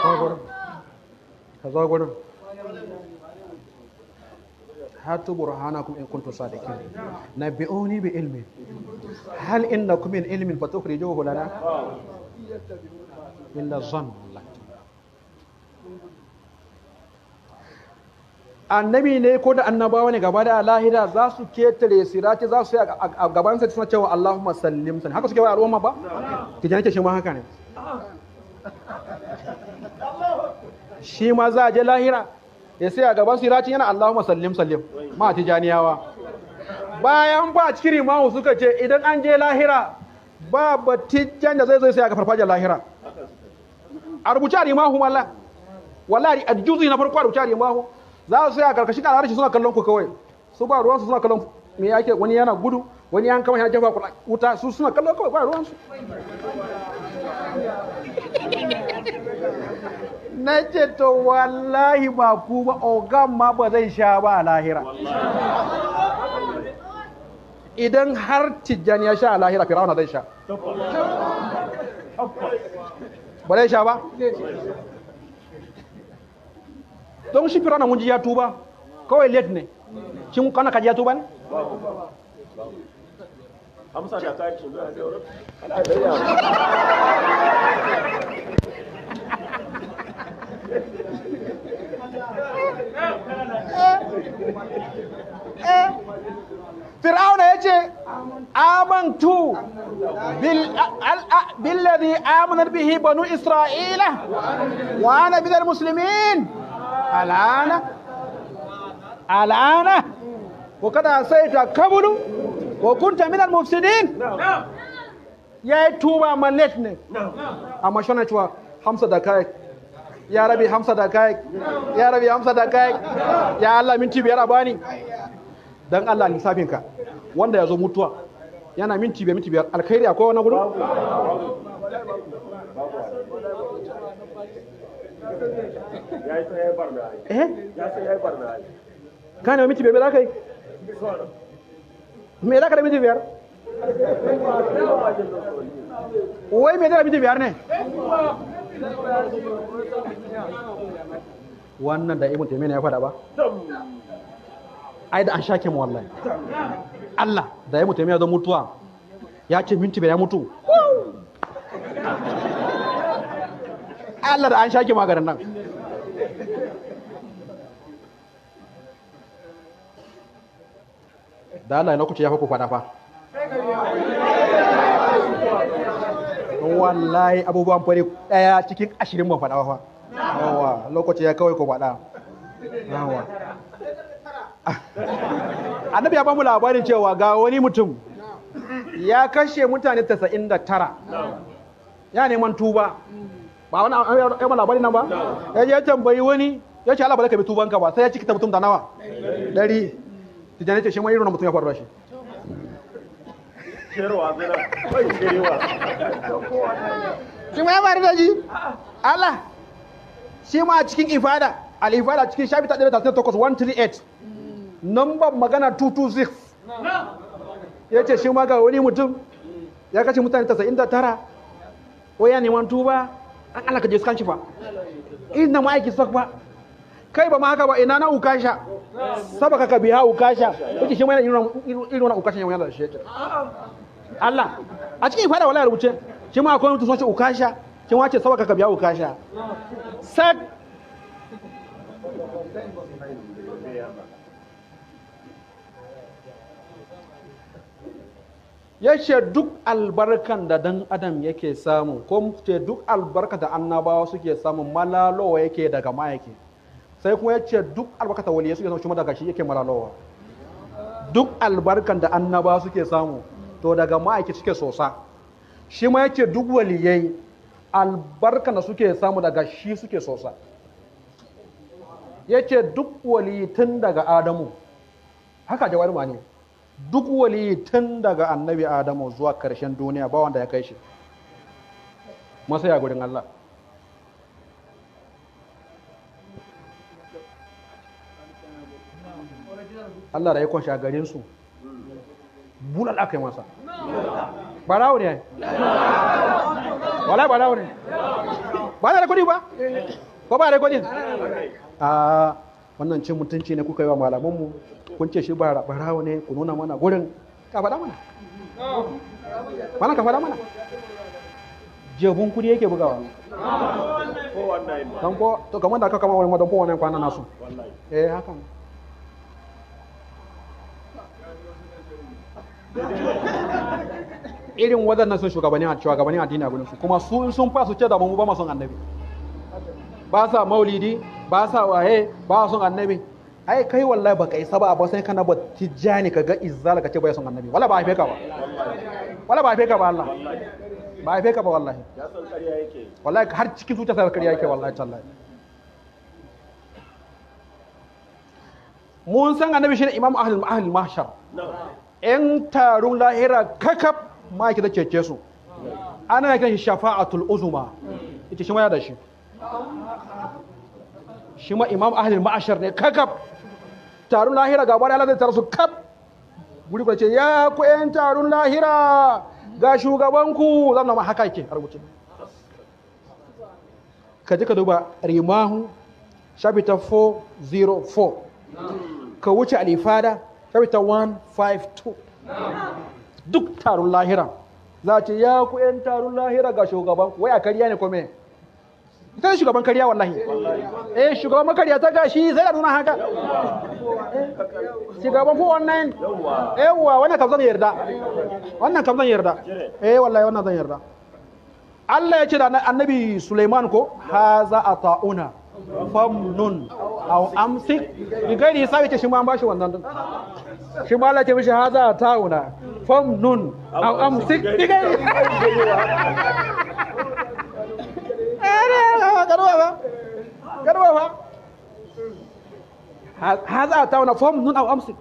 S1: Ka zo gurin. Hatu burhanakum in kuntum sadiqin. Nabi'uni bi ilmin. Hal innakum min ilmin fatukhrijuhu lana? Illa dhann. Annabi ne ko da annabawa ne gaba da lahira za su ketare sirati, za su yi a gaban sa suna cewa Allahumma sallim sallim. Haka suke wa al'umma ba? Tijani ce shi ma haka ne. Shi ma za a je lahira ya sai a gaban sirati yana Allahumma sallim sallim ma tijaniyawa. Bayan ba cikin rimahu suka ce idan an je lahira ba batijan da zai zo sai a ga farfajiyar lahira. A rubuce a rimahu wallah. Wallahi a juzi na farko a rubuce a rimahu. Za su yi a karkashin al'arshi suna kallon ku kawai, su ba ruwansu, suna kallon me yake, wani yana gudu, wani yan kama ya jefa wuta, su suna kallon kawai ba ruwansu. Na ce to wallahi ba ku ba, ogan ma ba zai sha ba a lahira. Idan har Tijjani ya sha a lahira, Fir'auna zai sha. Ba zai sha ba? Don shi Fir'auna mun ji ya tuba, kawai late ne. Shin kana kaji ya tuba ne?
S2: Amsa da kai ce.
S1: Fir'auna ya ce amantu billadhi amanat bihi banu isra'ila wa ana minal muslimin. Al'ana al'ana wa kada saita kabulu wa kunta minal mufsidin. Ya yi tuba ma late ne. Amma shana cewa hamsa da kai ya rabi, hamsa da kai ya rabi, hamsa da kai ya Allah, minti 5 a bani. Dan Allah lissafin ka wanda ya zo mutuwa yana minti 5, minti 5 alkhairi akwai wani gudu? Eh? Ka ne minti 5 za ka yi? Me za ka da minti 5? Wai me da minti 5 ne? Wannan da Ibn Taymiyyah ya faɗa ba? Ai da an shake mu wallahi. Allah da Ibn Taymiyyah zo mutuwa ya ce minti 5 ya mutu. Allah da an shake maganin nan. Da Allah na kuce ya ku fada fa. Wallahi abubuwan fari daya cikin 20 ban fada fa. Yawa lokaci ya kawai ku fada. Yawa. Annabi ya ba mu labarin cewa ga wani mutum ya kashe mutane 99. Ya neman tuba. Ba wani ya ba labarin nan ba? Ya tambayi wani ya ce Allah ba zai karbi tubanka ba, sai ya cikita mutum da nawa? 100. Tijjani ce shi ma irin mutum ya faru da shi. Shi ma ya faru da shi? Allah. Shi ma cikin ifada, al-ifada cikin shafi ta 138 138. Number magana 226. Ya ce shi ma ga wani mutum ya kashe mutane 99. Wai ya neman tuba, an Allah ka je su kan shi fa. Inda ma'aiki sok ba. Kai ba ma haka ba, ina na ukasha sabaka ka biya ukasha yake shi mai irin wannan ukasha yana da shi yake Allah a cikin fada wallahi rubuce shi ma akwai mutum shi ukasha shi ma ce sabaka ka biya ukasha sak. Yace duk albarkan da dan adam yake samu ko ce duk albarka da annabawa suke samu malalowa yake daga ma'aiki. Sai kuma ya ce duk albarkata waliyai suke samu shi daga shi yake malalowa. Duk albarkan da annaba suke samu to daga ma'aiki suke sosa. Shi ma ya ce duk waliyai albarkan da suke samu daga shi suke sosa. Ya ce duk waliyi tun daga Adamu, haka jawar ma ne, duk waliyi tun daga annabi Adamu zuwa karshen duniya ba wanda ya kai shi masaya gurin Allah. Allah da ya kwanci a garinsu bulal aka yi masa. Barawo ne, wala barawo ne, ba da kudi ba, ko ba da kudi? A wannan cin mutunci ne kuka yi wa malamanmu, kun ce shi barawo ne, ku nuna mana gurin, ka faɗa mana. Mana ka faɗa mana. Jebun kudi yake bugawa. Don ko, to kamar da aka kama wani madon kowane kwana nasu. Eh haka ne. Irin waɗannan sun shugabannin addini a gurinsu, kuma su sun fa su ce da mu ba ma son annabi, ba sa maulidi, ba sa waye, ba son annabi. Ai kai wallahi baka isa ba, ba sai kana ba tijjani ka ga izzala ka ce ba son annabi, wala ba haife ka ba, wala ba haife ka ba, Allah ba haife ka ba wallahi.
S2: Ya san ƙarya yake.
S1: Wallahi har cikin zuciya sai ƙarya yake wallahi tallahi. Mun san annabi shine imam ahlul mahshar. In tarun lahira kakaf ma yake da cece su, ana kiran shi shafa'atul uzuma, ita shi ma ya da shi, shi ma imam ahlul ma'ashar ne kakaf. Tarun lahira gaba da Allah zai tara su kaf guri ku ce ya ku yan tarun lahira ga shugabanku, zan ma haka yake a rubuce. Ka je ka duba rimahu shafi ta 404, ka wuce alifada shafi ta 152. Duk tarun lahira za a ce ya ku yan tarun lahira ga shugaban, wai a kariya ne kome ita ne shugaban kariya wallahi. Eh shugaban makariya ta gashi sai da nuna haka shugaban 419. Yawa wannan kam zan yarda, wannan kam zan yarda, eh wallahi wannan zan yarda. Allah ya ce da annabi Suleiman ko haza ata'una famnun aw amsik bi gairi hisabi, ce shi ma an bashi wannan din. Shi ma Allah ya ce mishi haza ata'una famnun aw amsik bi gairi. Garba ba, garba ba. Haza ata'una famnun aw amsik,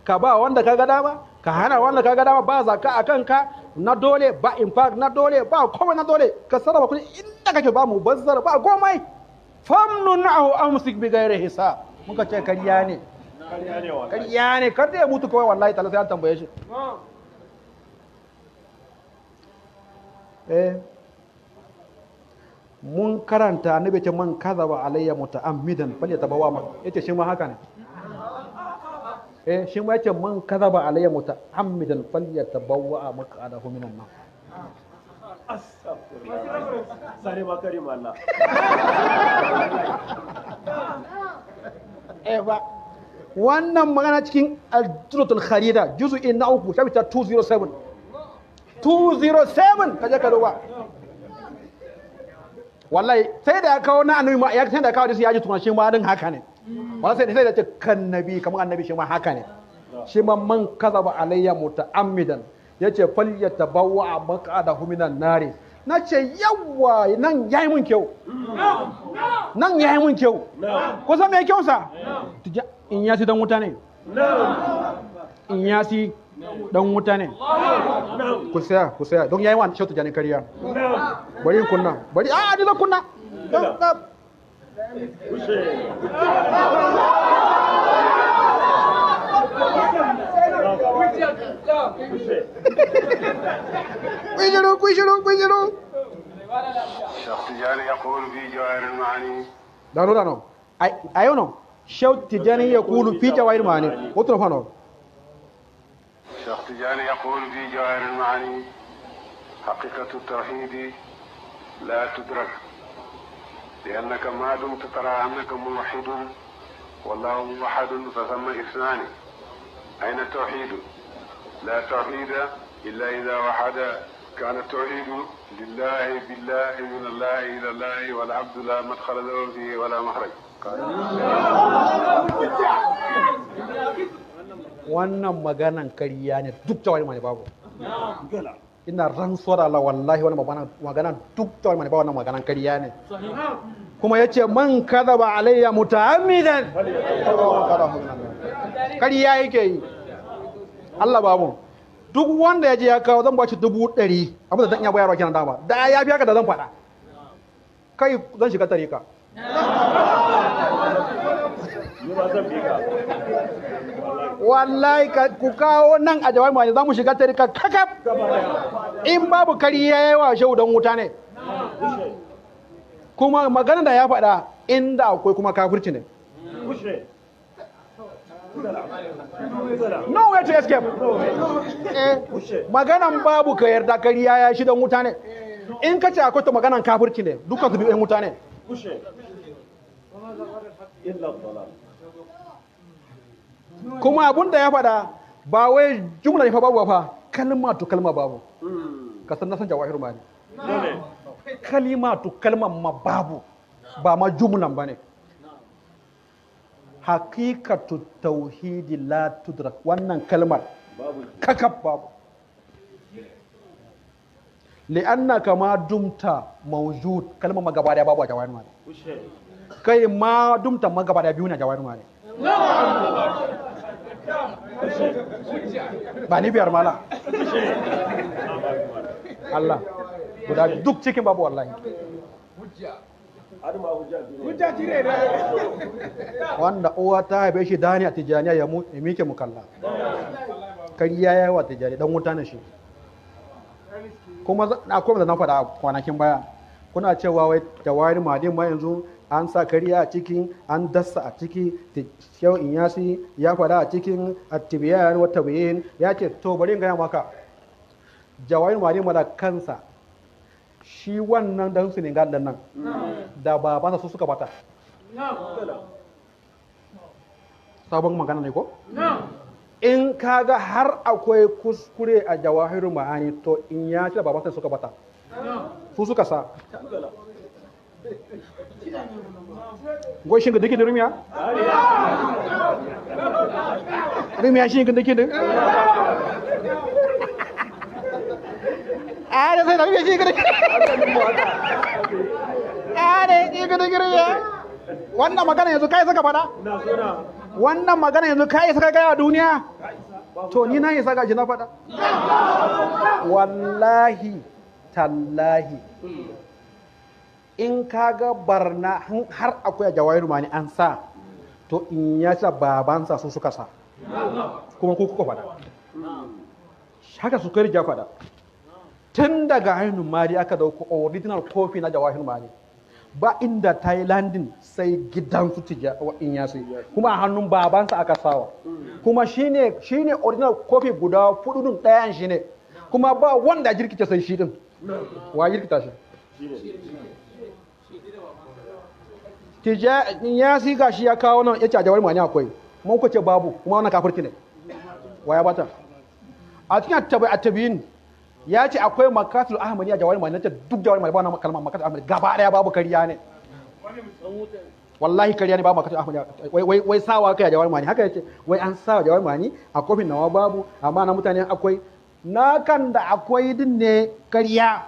S1: ka ba wanda ka ga dama, ka hana wanda ka ga dama, ba zaka a kanka na dole, ba impact na dole, ba komai na dole, ka sarrafa kuɗi inda kake, ba mu bazzara ba komai. Famnun aw amsik bi ghairi hisab. Muka ce kariya ne, kariya ne, kar da ya mutu kawai wallahi ta'ala sai an tambaye shi. Eh mun karanta annabi ce man kadhaba alayya muta'ammidan falyatabawa ma, yace shi ma haka ne. Eh shi ma yace man kadhaba alayya muta'ammidan falyatabawwa maq'adahu minan nar.
S2: Astaghfirullah. Sare ma karim Allah.
S1: Eh ba Wannan magana cikin al-Juratul Kharida juz'i na 3 shafi ta 207. 207 kaje ka duba. Wallahi sai da ya kawo na annabi ma ya sai da ya kawo da ya ji tukuna shi ma din haka ne. Wallahi sai da ce kan nabi kamar annabi shi ma haka ne. Shi ma man kazaba alayya muta'ammidan yace fal yatabawwa maq'adahu minan nari. Nace yawa nan yayi mun kyau. Nan yayi mun kyau. Ko san me kyau sa? In yasi dan wuta ne. In yasi dan wuta ne. Ku saya, ku saya. Don yayi wa Shehu Tijjani kariya. Bari kunna. Bari a ni zan kunna. Ku shiru, ku shiru.
S3: Sheikh Tijani yaqulu fi jawahir al-ma'ani.
S1: Dano dano. Ayo no. Sheikh Tijani yaqulu fi jawahir al-ma'ani. Otro fano.
S3: Sheikh Tijani yaqulu fi jawahir al-ma'ani حقيقة التوحيد لا تدرك لأنك ما دمت ترى أنك موحد والله موحد فثم اثنان. أين التوحيد؟ لا توحيد إلا إذا وحد. كان التوحيد لله بالله من الله إلى الله والعبد لا مدخل له فيه ولا مخرج.
S1: Wannan maganan kariya ne duk jawahir ma'ani babu. Ina rantsuwar Allah wallahi wannan maganan duk jawahir ma'ani babu, wannan maganan kariya ne. Kuma yace man kadhaba alayya muta'ammidan kariya yake yi. Allah babu. Duk wanda ya je ya kawo zan ba shi 100,000 abin da zan iya bayarwa kenan dama. Da ya biya ka da zan faɗa. Kai zan shiga tarika. Wallahi ku kawo nan a jawahir ma'ani za mu shiga tarika kakaf. In babu kariya yawa shehu dan wuta ne. Kuma magana da ya faɗa inda akwai kuma kafirci ne. No way to escape. Maganan babu ka yarda kariya ya shi dan wuta ne. In ka ce akwai to maganan kafirci ne, dukkan su biyu ɗan wuta ne. Kuma abun da ya faɗa ba wai jumla ne fa babu fa, kalma to kalma babu. Ka san na san jawahir ma'ani. Kalima to kalma ma babu, ba ma jumlan bane. Hakikatu tauhidi la tudrak, wannan kalmar kakab babu. Li'annaka ma dumta mawjud, kalmar magaba da babu a jawahir ma'ani. Kai ma dumta magaba da biyu na jawahir ma'ani. Ba ni biyar mala. Allah guda duk cikin babu wallahi. Wanda uwa ta haife shi dani a Tijjaniya ya mike mukalla. Kariya ya yi wa Tijjani dan wuta ne shi. Kuma akwai da na faɗa kwanakin baya. Kuna cewa wai jawahir ma'ani ma yanzu an sa kariya a cikin, an dasa a ciki, Shehu Inyasi ya faɗa a cikin At-Tibyan wa Tabiyin ya ce to bari in gaya maka. Jawahir ma'ani ma da kansa shi wannan dan Senegal din nan da babansa su suka bata. Sabon magana ne ko? In kaga har akwai kuskure a jawahir ma'ani to in ya ce da babansa suka bata. Su suka sa. Goshin ga dake da rumiya? Rumiya shi ga dake da? A da sai rumiya shi ga dake. A da shi ga dake rumiya. Wannan magana yanzu kai saka fada? Wannan magana yanzu kai saka gaya duniya? To ni na yi saka shi na fada. Wallahi tallahi. In kaga barna har akwai jawahir ma'ani an sa to in ya sa babansa su suka sa. Kuma ku kuka fada. Haka su kai ja fada. Tun daga ainihin mari aka dauko original kofi na jawahir ma'ani. Ba inda ta yi landin sai gidan su in ya sai. Kuma a hannun babansa aka sawa. Kuma shine original kofi guda fudu din ɗayan shine. Kuma ba wanda jirkice sai shi din. Wa jirkita shi? Ya si gashi ya kawo nan ya ce a jawahir ma'ani akwai. Mun ku ce babu, kuma wannan kafirci ne. Waya bata. A cikin attabiyin ya ce akwai makatul ahmadiyya jawahir ma'ani, ce duk jawahir ma'ani ba wannan kalmar makatul ahmadiyya gaba daya babu, kariya ne. Wallahi kariya ne, babu makatul ahmadiyya. Wai wai wai sawa kai a jawahir ma'ani haka yace, wai an sawa jawahir ma'ani a kofin nawa babu, amma na mutane akwai. Na kan da akwai din ne kariya.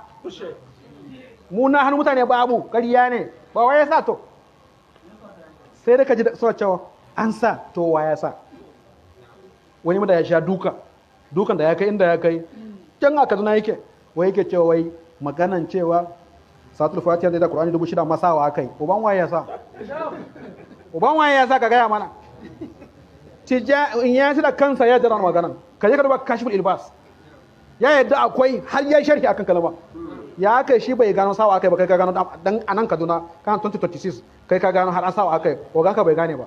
S1: Mu na hannu mutane babu, kariya ne. Ba wai ya sa to. Sai da ka ji suna cewa an sa to wa ya sa. Wani da ya sha duka, dukan da ya kai inda ya kai can a Kaduna yake, wai yake cewa wai maganan cewa satul fatiha zai da Qur'ani 6000 masawa akai. Uban waye ya sa? Uban waye ya sa ka gaya mana? Tija in ya ci da kansa ya jira maganan. Ka je ka duba Kashful Ilbas, ya yadda akwai, har ya sharhi akan kalma. Ya kai shi bai gano sawa akai ba, kai ka gano dan anan Kaduna kan 2026, kai ka gano har an sawa akai, ogan ka bai gane ba.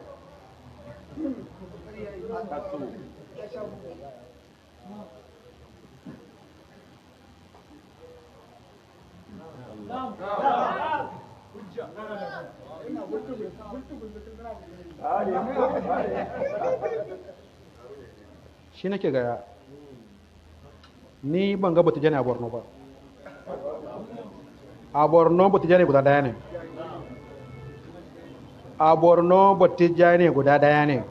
S1: Shi nake gaya, ni ban ga Batijani a Borno ba. A Borno Batijani guda daya ne. A Borno Batijani guda daya ne.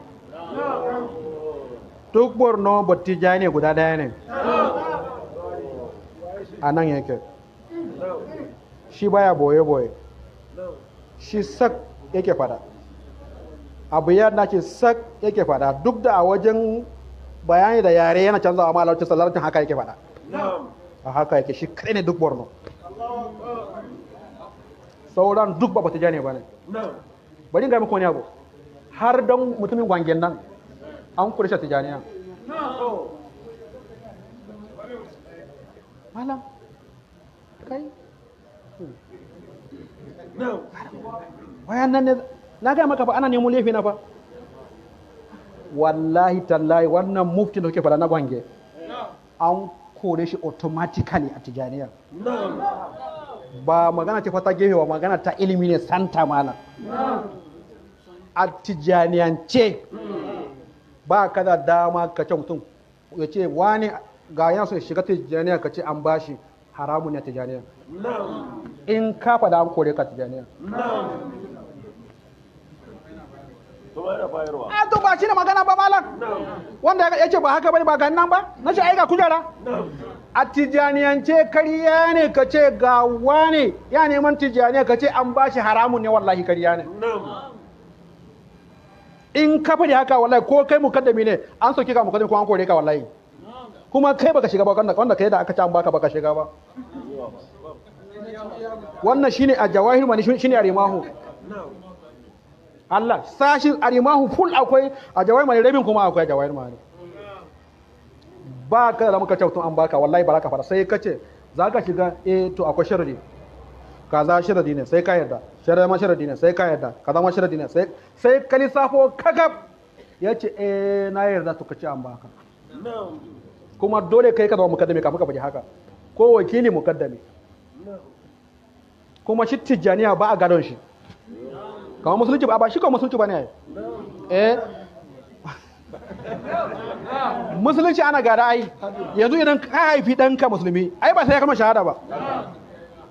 S1: Duk Borno Batijani guda daya ne. A nan yake. Shi baya boye-boye. Shi sak yake fada. Abu ya nace sak yake fada, duk da a wajen bayani da yare yana canzawa, amma larabcin larabcin haka yake fada. A haka yake, shi kadai ne duk Borno. Sauran duk ba Batijani ba ne. Bari in ga muku wani abu. Har don mutumin gwangen nan an kure shi a Tijaniya. Malam kai, wayan nan ne na gaya maka fa, ana nemo laifi na fa. Wallahi tallahi, wannan muftin da kuke fada na gwange, an kore shi automatically a Tijaniya. Ba magana ce fata gefe ba, magana ta ilimi ne santa malam. A Tijaniyance ba ka da dama ka ce mutum ya ce wani ga yana so ya shiga Tijaniya, ka ce an bashi, haramun ne a Tijaniya. In ka faɗa, an kore ka Tijaniya.
S2: Kuma yana bayarwa.
S1: A to ba shi ne magana ba malam. Wanda ya ce ba haka bane, ba ga nan ba, na ce ai ga kujera. A Tijaniyance kariya ne ka ce ga wani ya neman Tijaniya ka ce an bashi, haramun ne, wallahi kariya ne. In ka faɗi haka, wallahi ko kai mukaddami ne, an soke ka mukaddami ko an kore ka wallahi. Kuma kai baka shiga ba, wanda kai da aka ci an baka baka shiga ba. Wannan shine a jawahir mani, shine a rimahu. Allah sashin a rimahu full akwai, a jawahir mani rabin kuma akwai a jawahir mani. Ba ka da muka ce mutum an baka, wallahi ba za ka fara, sai ka ce za ka shiga, eh to akwai sharadi kaza, sharadi ne sai ka yarda, sharadi ma sharadi ne sai ka yarda, kaza ma sharadi ne sai ka lissafo kakaf, ya ce eh na yarda, to ka ce an baka. Kuma dole kai ka zama mukaddami kafin ka faɗi haka, ko wakili mukaddami. Kuma shi Tijjaniya ba a gadon shi kamar musulunci ba, ba shi kawai musulunci ba ne. Eh, musulunci ana gada ai. Yanzu idan ka haifi ɗanka musulmi, ai ba sai ya kalmar shahada ba,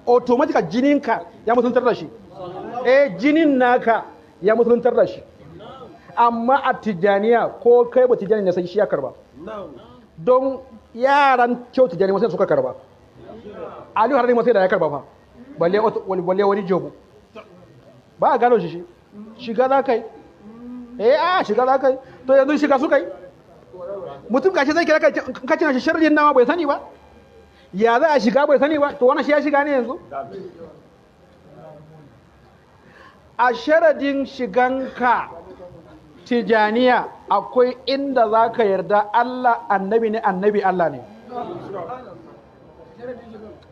S1: automatically jininka ya musuluntar da shi. Eh, jinin naka ya musuluntar da shi. Amma a Tijjaniya ko kai ba Tijjani ne, sai shi ya karba. Don yaran kyau Tijjani masu suka karba, Aliyu Harari masu da ya karba fa, balle wani jobu. Ba a gano shi, shi shiga za ka yi. Eh, a shiga za ka yi. To yanzu shiga suka yi, mutum gashi zai kira ka, ka cina shi sharrin nama bai sani ba, ya za a shiga bai sani ba. To wannan shi ya shiga ne yanzu. A sharadin shiganka Tijaniya akwai inda za ka yarda Allah annabi ne, annabi Allah ne.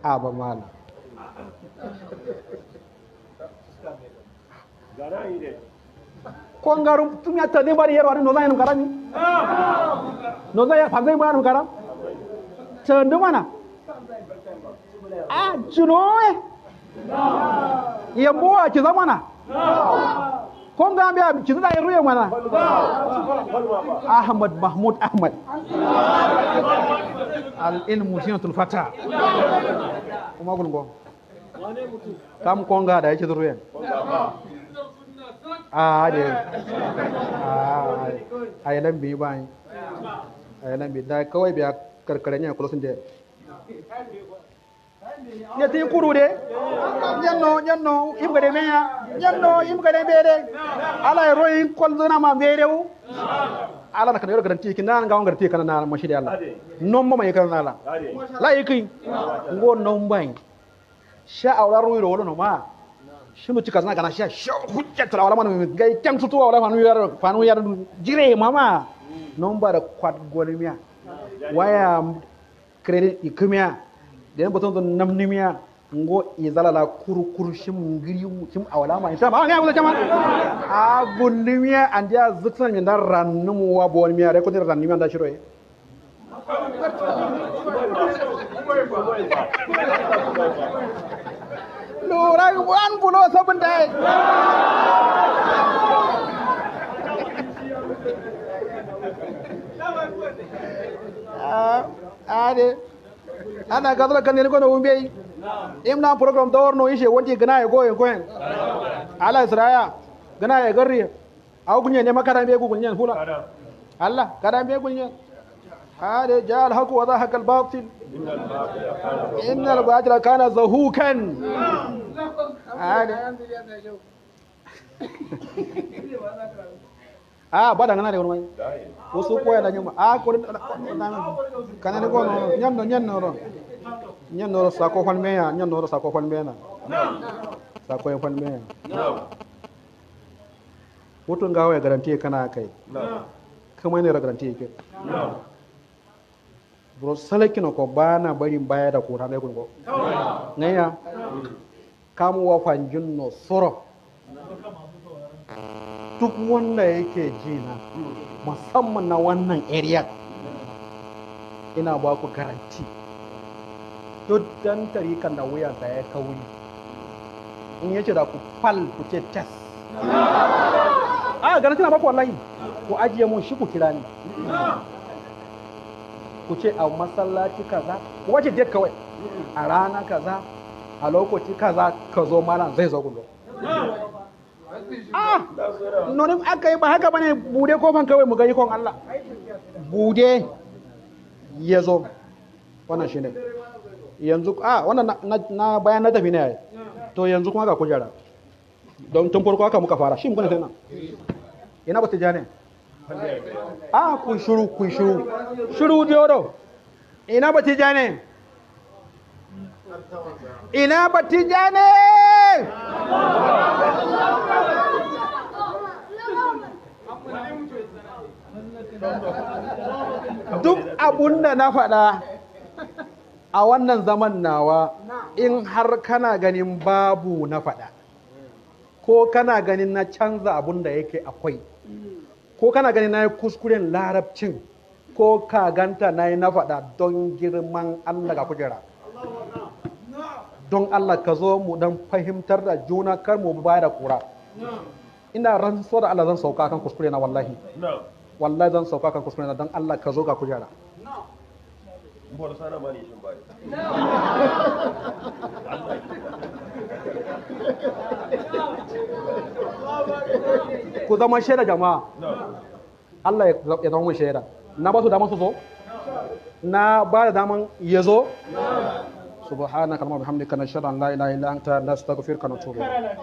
S1: A ba malam.
S2: Gana yi ne.
S1: Ko ngarum tum ya tade bari yerwa no zan karami no zan fa zai ba karam chandu mana a juno e yambo a ci zamana. Konga biya kizu da ruye mana. Ahmad Mahmud Ahmad. Al ilmu zinatul fata. Kuma gulgo. Kam konga da yake ruye. A de. A a yalan bi bai. A yalan bi da kawai biya karkaren ya kula sun je. Ya ti kuru de. Nyanno nyanno im gade meya. Nyanno im gade bere. Ala ya royin kolzuna ma berewu. Ala na kana yoro garanti ki nan ga on garanti kana na mashidi Allah. Non ma mai kana ala. La yikin. Ngo non bai. Sha awra ruwi ro no ma. Shi mu cika zana kana sha sha hujja tara wala man gai kyan tutuwa wala fanu yar fanu yar jire mama. Non ba da kwat golmiya. Waya credit ikumiya. Da yan batun don namnimiya. Ngo izala la kuru kuru shim ngiri shim awala ma insha Allah ne jama a gulmiya and ya zutsan min dan rannumu wa bon miya re ko dir rannumiya da shiro e lura an bulo sabun da a de ana gadra kan ne ko no umbe imna program dawar no ishe wonti gana ya goyen goyen ala israya gana ya garri aw gunye ne makara be gunye fula Allah kada be gunye hade jal haqu wa zahaqa al batil inna al batila kana zahukan hade a ba da ngana de woni wasu koya da nyuma a ko kana ne ko no nyanno nyanno ro nyanno sako fal meya nyanno sako fal mena sako fal meya hutun gawa ya garanti kana kai kuma ne garanti ke bro salakino ko bana barin baya da kora mai gungo ngaya kamu wa fanjun no soro duk wanda yake ji na musamman na wannan area ina ba ku garanti duk dan tarikan da wuyansa ya kauri in yace da ku fal ku ce tas a garanti na baku wallahi ku ajiye mun shi ku kira ni ku ce a masallaci kaza ku wace date kawai a rana kaza a lokaci kaza ka zo malam zai zo gundo ah nonin aka yi ba haka bane bude kofan kawai mu ga ikon Allah bude ya zo wannan shine yanzu a wannan na bayan na tafi ne yayi to yanzu kuma ga kujera don tun farko haka muka fara shi muka sai nan ina ba tijani a kun shiru kun shiru shiru dioro ina ba tijani ina ba tijani duk abun da na faɗa a wannan zaman nawa in har kana ganin babu na faɗa ko kana ganin na canza abun da yake akwai ko kana ganin na yi kuskuren larabcin ko ka ganta na yi na faɗa don girman Allah ga kujera don Allah ka zo mu dan fahimtar da juna kar mu bayar da kura ina rantsuwa da Allah zan sauka kan kuskure na wallahi wallahi zan sauka kan kuskure na don Allah ka zo ga kujera ku zama shaida jama'a Allah ya zama mun shaida na ba su daman su zo na ba da daman ya zo subhanaka allahumma bihamdika nashhadu an la ilaha illa anta nastaghfiruka wa natubu ilayk.